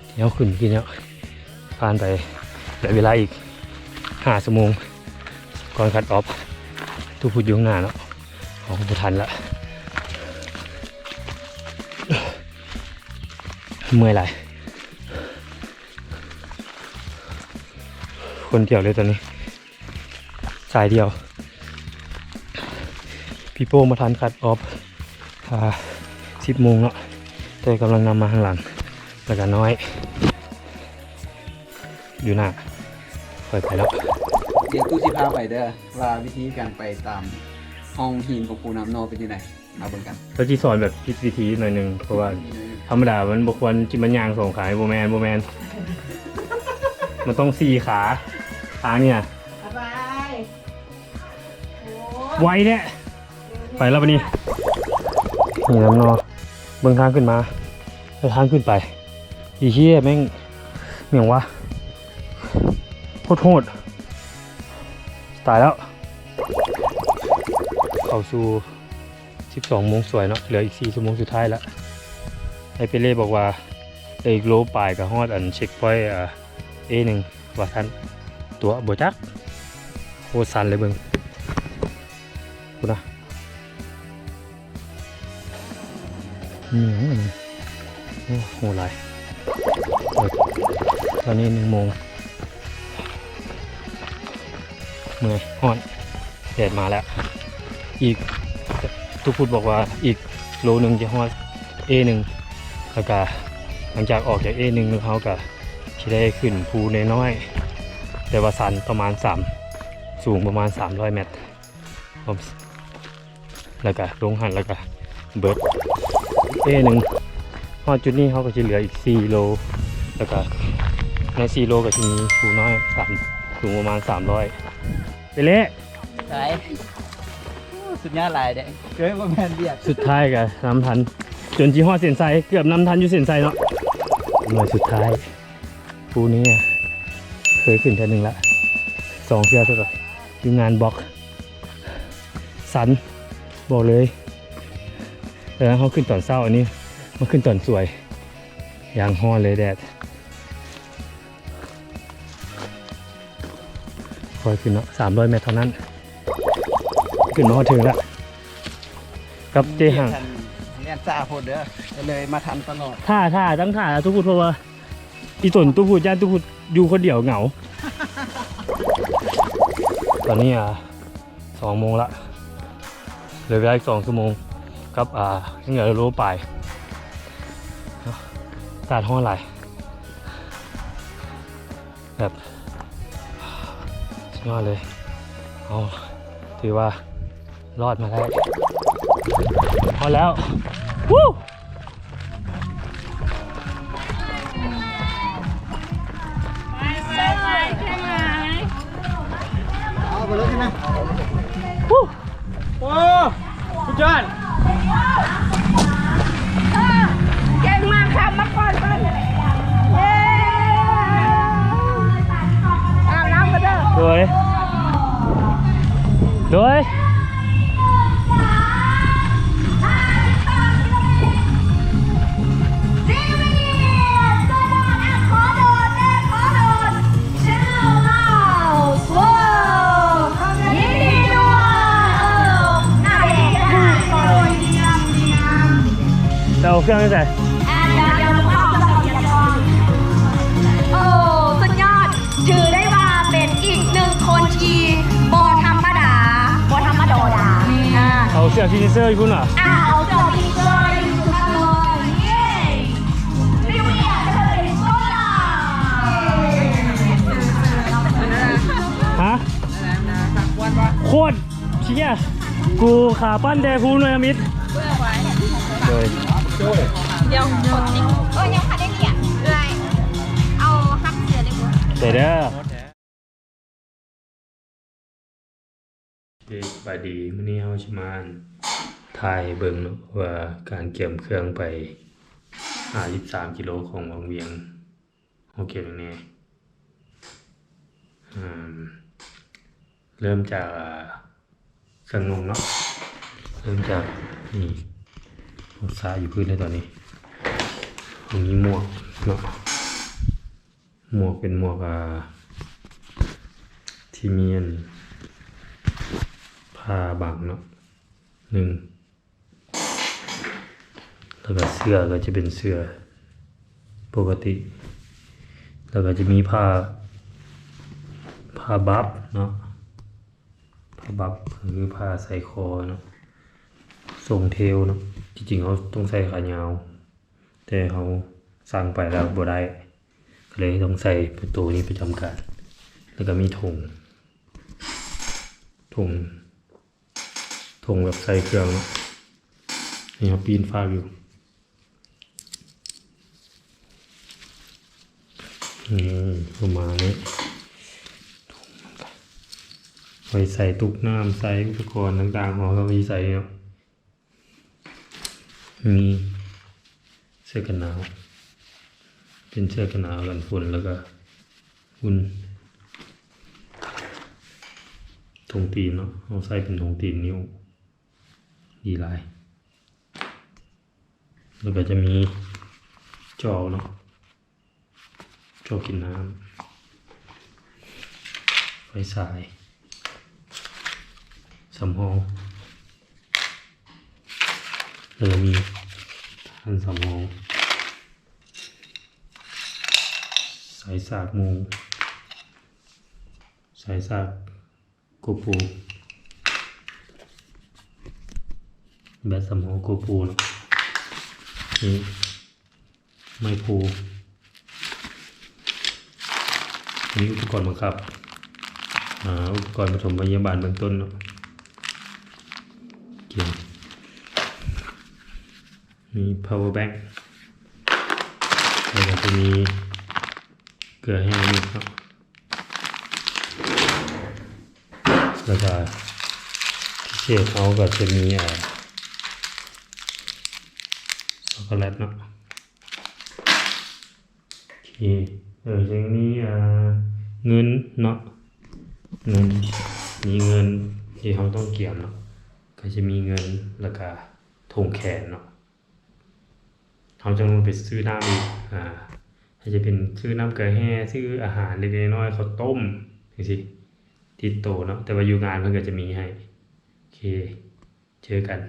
ທີ່ເຮົາຂຶ້ນເມື່ອກີ້ເນາະ. ຜ່ານໄປ ເຫຼືອເວລາອີກຫ້າຊົ່ວໂມງ ກ່ອນຄັດອອບ. ຕູ້ພຸດຢູ່ຂ້າງໜ້າເນາະ. ເຮົາບໍ່ທັນລະ ເມື່ອຍຫຼາຍ ຄົນດຽວເລີຍຕອນນີ້ ສາຍດຽວ. ປີໂປ້ມາທັນຄັດອອບ ອ່າ ສິບໂມງເນາະ ແຕ່ກຳລັງນຳມາທາງຫຼັງ ແລ້ວກະນ້ອຍ ຢູ່ໜ້າ ຄ່ອຍໄປເນາະ. ດຽວຕູ້ຊິພາໄປເດີ ວ່າວິທີການໄປຕາມຮ່ອງຫີນຂອງພູນ້ຳໜໍ່ເປັນຈັ່ງໃດ ມາເບິ່ງກັນ. ເຂົາຊິສອນແບບຜິດວິທີໜ້ອຍໜຶ່ງ ເພາະວ່າທຳມະດາມັນບໍ່ຄວນຊິມາຍ່າງສອງຂາ. ບໍ່ແມ່ນ ບໍ່ແມ່ນ ມັນຕ້ອງສີ່ຂາ ຂານີ້ນະ. ໄວແທ້. ໄປແລ້ວບັດນີ້ ນີ້ນຳເນາະ ເບິ່ງທາງຂຶ້ນມາ ແລ້ວທາງຂຶ້ນໄປ ອີເຫ້ຍ ແມ່ງ ແມ່ງຫຍັງວະ ໂຄດໂຫດ. ຕາຍແລ້ວ ເຂົ້າສູ່ ສິ ສິບສອງໂມງສວຍເນາະ ເຫຼືອອີກສີ່ຊົ່ວໂມງສຸດທ້າຍລະ. ໄອ້ເປເລບອກວ່າ ເຫຼືອອີກໂລປາຍກໍຮອດອັນເຊັກພອຍ ອາ ເອໜຶ່ງ ວ່າຊັ້ນ. ຕົວະ ບໍ່ຈັກ ໂຄດຊັນເລີຍເບິ່ງ ພຸ້ນນະ. ມີຫຍັງອັນນີ້? ໂອ້ ໂຫຫຼາຍ. ຕອນນີ້ໜຶ່ງໂມງ ເມື່ອຍ ຮ້ອນ ແດດມາແລ້ວ. ອີກ ຕູ້ພຸດບອກວ່າອີກໂລໜຶ່ງຈະຮອດເອໜຶ່ງ ແລ້ວກະຫຼັງຈາກອອກຈາກເອໜຶ່ງ ເຮົາກະຊິໄດ້ຂຶ້ນພູນ້ອຍໆ ແຕ່ວ່າຊັນປະມານສາມ ສູງປະມານສາມຮ້ອຍແມັດ. ແລ້ວກະລົງຫັ້ນ ແລ້ວກະເບິດເອໜຶ່ງ. ຮອດຈຸດນີ້ເຮົາກໍຊິເຫຼືອອີກສີ່ໂລ ແລ້ວກະໃນສີ່ໂລກໍຊິມີພູນ້ອຍສາມ ສູງປະມານສາມຮ້ອຍ. ເປເລ ໄປ ໂອ້ ສຸດຍອດຫຼາຍເດ້. ເກີຍບໍ່ແມ່ນວຽກ ສຸດທ້າຍກໍນຳທັນ ຈົນຊິຮອດເສັ້ນໄຊ ເກືອບນຳທັນຢູ່ເສັ້ນໄຊເນາະ. ໜ່ວຍສຸດທ້າຍ ພູນີ້ເຄີຍຂຶ້ນເທື່ອໜຶ່ງລະ ສອງເທື່ອ ຢູ່ງານບລັອກ. ຊັນ ບອກເລີຍ. ແຕ່ເຮົາຂຶ້ນຕອນເຊົ້າ ອັນນີ້ມາຂຶ້ນຕອນສວຍ ຢ່າງຮ້ອນເລີຍແດດ. ຄ່ອຍຂຶ້ນເນາະ ສາມຮ້ອຍແມັດເທົ່ານັ້ນ ຂຶ້ນມາຮອດເທິງລະ ກັບເຈຫັງ. ແລ່ນຊ້າໂພດເດີ ກໍເລີຍມາທັນຕະຫຼອດ. ຖ້າ ຖ້າ ຕ້ອງຖ້າລະຕູ້ພຸດ ເພາະວ່າອີ່ຕົນຕູ້ພຸດ ຢ້ານຕູ້ພຸດຢູ່ຄົນດຽວເຫງົາ. ຕອນນີ້ ອາ ສອງໂມງລະ ເຫຼືອເວລາອີກສອງຊົ່ວໂມງ ກັບ ອາ ຍັງເຫຼືອໂລປາຍ. ອາກາດຮ້ອນຫຼາຍ ແບບ ສຸດຍອດເລີຍ. ເອົາ ຖືວ່າລອດມາໄດ້ ຮອດແລ້ວ. ເອົາໄປເລີຍໃຊ່ໄໝ? ໂອ້ ສຸດຍອດ ເກັ່ງມາກ ຂ້າມມາກ່ອນ ກ່ອນ ເຢ້ ອາບນ້ຳກ່ອນເດີ. ໂດຍ ໂດຍ ເຈົ້າເອົາເຄື່ອງຢູ່ໃສ? ໂອ້ ສຸດຍອດ ຖືໄດ້ວ່າເປັນອີກໜຶ່ງຄົນທີ່ບໍ່ທຳມະດາ ບໍ່ທຳມະດາ. ເອົາເສື້ອຟິນິດເຊີຢູ່ພຸ້ນຫວາ? ອ່າ ເອົາເສື້ອຟິນິດເຊີຢູ່ພຸ້ນເລີຍ. ຮະ? ໂຄດເຊຍ ກູຂາປັ້ນແດ່ພູໜ່ວຍທຳອິດ. ໂດຍ ດຽວ ເອີ ຍັງບໍ່ທັນໄດ້ລຽກ ເອື້ອຍ ເອົາຮັບເສື້ອໄດ້ບໍ່? ໄດ້ເດີ. ໂອເຄ ສະບາຍດີ ມື້ນີ້ເຮົາຊິມາຖ່າຍໃຫ້ເບິ່ງເນາະ ວ່າການກຽມເຄື່ອງໄປຫ້າສິບສາມກິໂລຂອງວັງວຽງ ເຮົາກຽມຫຍັງແດ່. ເອີ ເລີ່ມຈາກ ເຄື່ອງນຸ່ງເນາະ ເລີ່ມຈາກ ນີ້ ເຮົາຊະຢູ່ພື້ນໃນຕອນນີ້ ເຮົາມີໝວກເນາະ ໝວກເປັນໝວກ ອາ ທີ່ມີອັນ ຜ້າບັງເນາະ ໜຶ່ງ ແລ້ວກໍເສື້ອກໍຈະເປັນເສື້ອປົກກະຕິ ແລ້ວກໍຈະມີຜ້າ ຜ້າບັບເນາະ ຜ້າບັບ ກໍຄືຜ້າໃສ່ຄໍເນາະ ຊົງເທວເນາະ ທີ່ຈິງເຮົາຕ້ອງໃສ່ຂາຍາວ ແຕ່ເຮົາສັ່ງໄປແລ້ວບໍ່ໄດ້ ກໍເລີຍຕ້ອງໃສ່ໂຕນີ້ປະຈຳການ ແລ້ວກໍມີຖົງ ຖົງ ຖົງແບບໃສ່ເຄື່ອງເນາະ ນີ້ເຮົາປີ້ນຝາກຢູ່ ນີ້ປະມານນີ້ ໄວ້ໃສ່ຕຸກນ້ຳ ໃສ່ອຸປະກອນຕ່າງໆ ເຮົາເອົາໄວ້ໃສ່ເນາະ. ມີເສື້ອກັນໜາວ ເປັນເສື້ອກັນໜາວກັນຝົນ ແລ້ວກະອຸ່ນ ຖົງຕີນເນາະ ເຮົາໃສ່ເປັນຖົງຕີນນິ້ວ ດີຫຼາຍ ແລ້ວກໍຈະມີຈອກເນາະ ຈອກກິນນ້ຳ ໄຟສາຍ ສຳຮອງ ແລ້ວກໍມີຖ່ານສຳຮອງ ສາຍສາກໝູ່ ສາຍສາກ ໂກໂປ ແບັດສຳຮອງໂກໂປເນາະ ນີ້ໄມໂຄຣ ອັນນີ້ອຸປະກອນບັງຄັບ ອາ ອຸປະກອນປະຖົມພະຍາບານເບື້ອງຕົ້ນເນາະ ໂອເຄ ມີພາວເວີແບັງ ແລ້ວກໍຈະມີເກືອແຮ່ເມັດເນາະ ແລ້ວກໍພິເສດເຮົາກໍຈະມີ ອາ ຊັອກໂກແລັດເນາະ ໂອເຄ ເອີ ຍັງມີ ອາ ເງິນເນາະ ເງິນ ມີເງິນທີ່ເຮົາຕ້ອງກຽມເນາະ ກໍຈະມີເງິນ ແລ້ວກໍຖົງແຂນເນາະ ເຮົາຈັ່ງໄປຊື້ນ້ຳອີກ ອາ ອາດຈະເປັນຊື້ນ້ຳເກືອແຮ່ ຊື້ອາຫານເລັກໆນ້ອຍໆ ເຂົ້າຕົ້ມ ຈັ່ງຊີ້ ຕິດໂຕເນາະ ແຕ່ວ່າຢູ່ງານເພິ່ນກໍຈະມີໃຫ້ ໂອເຄ ເຈີກັນ.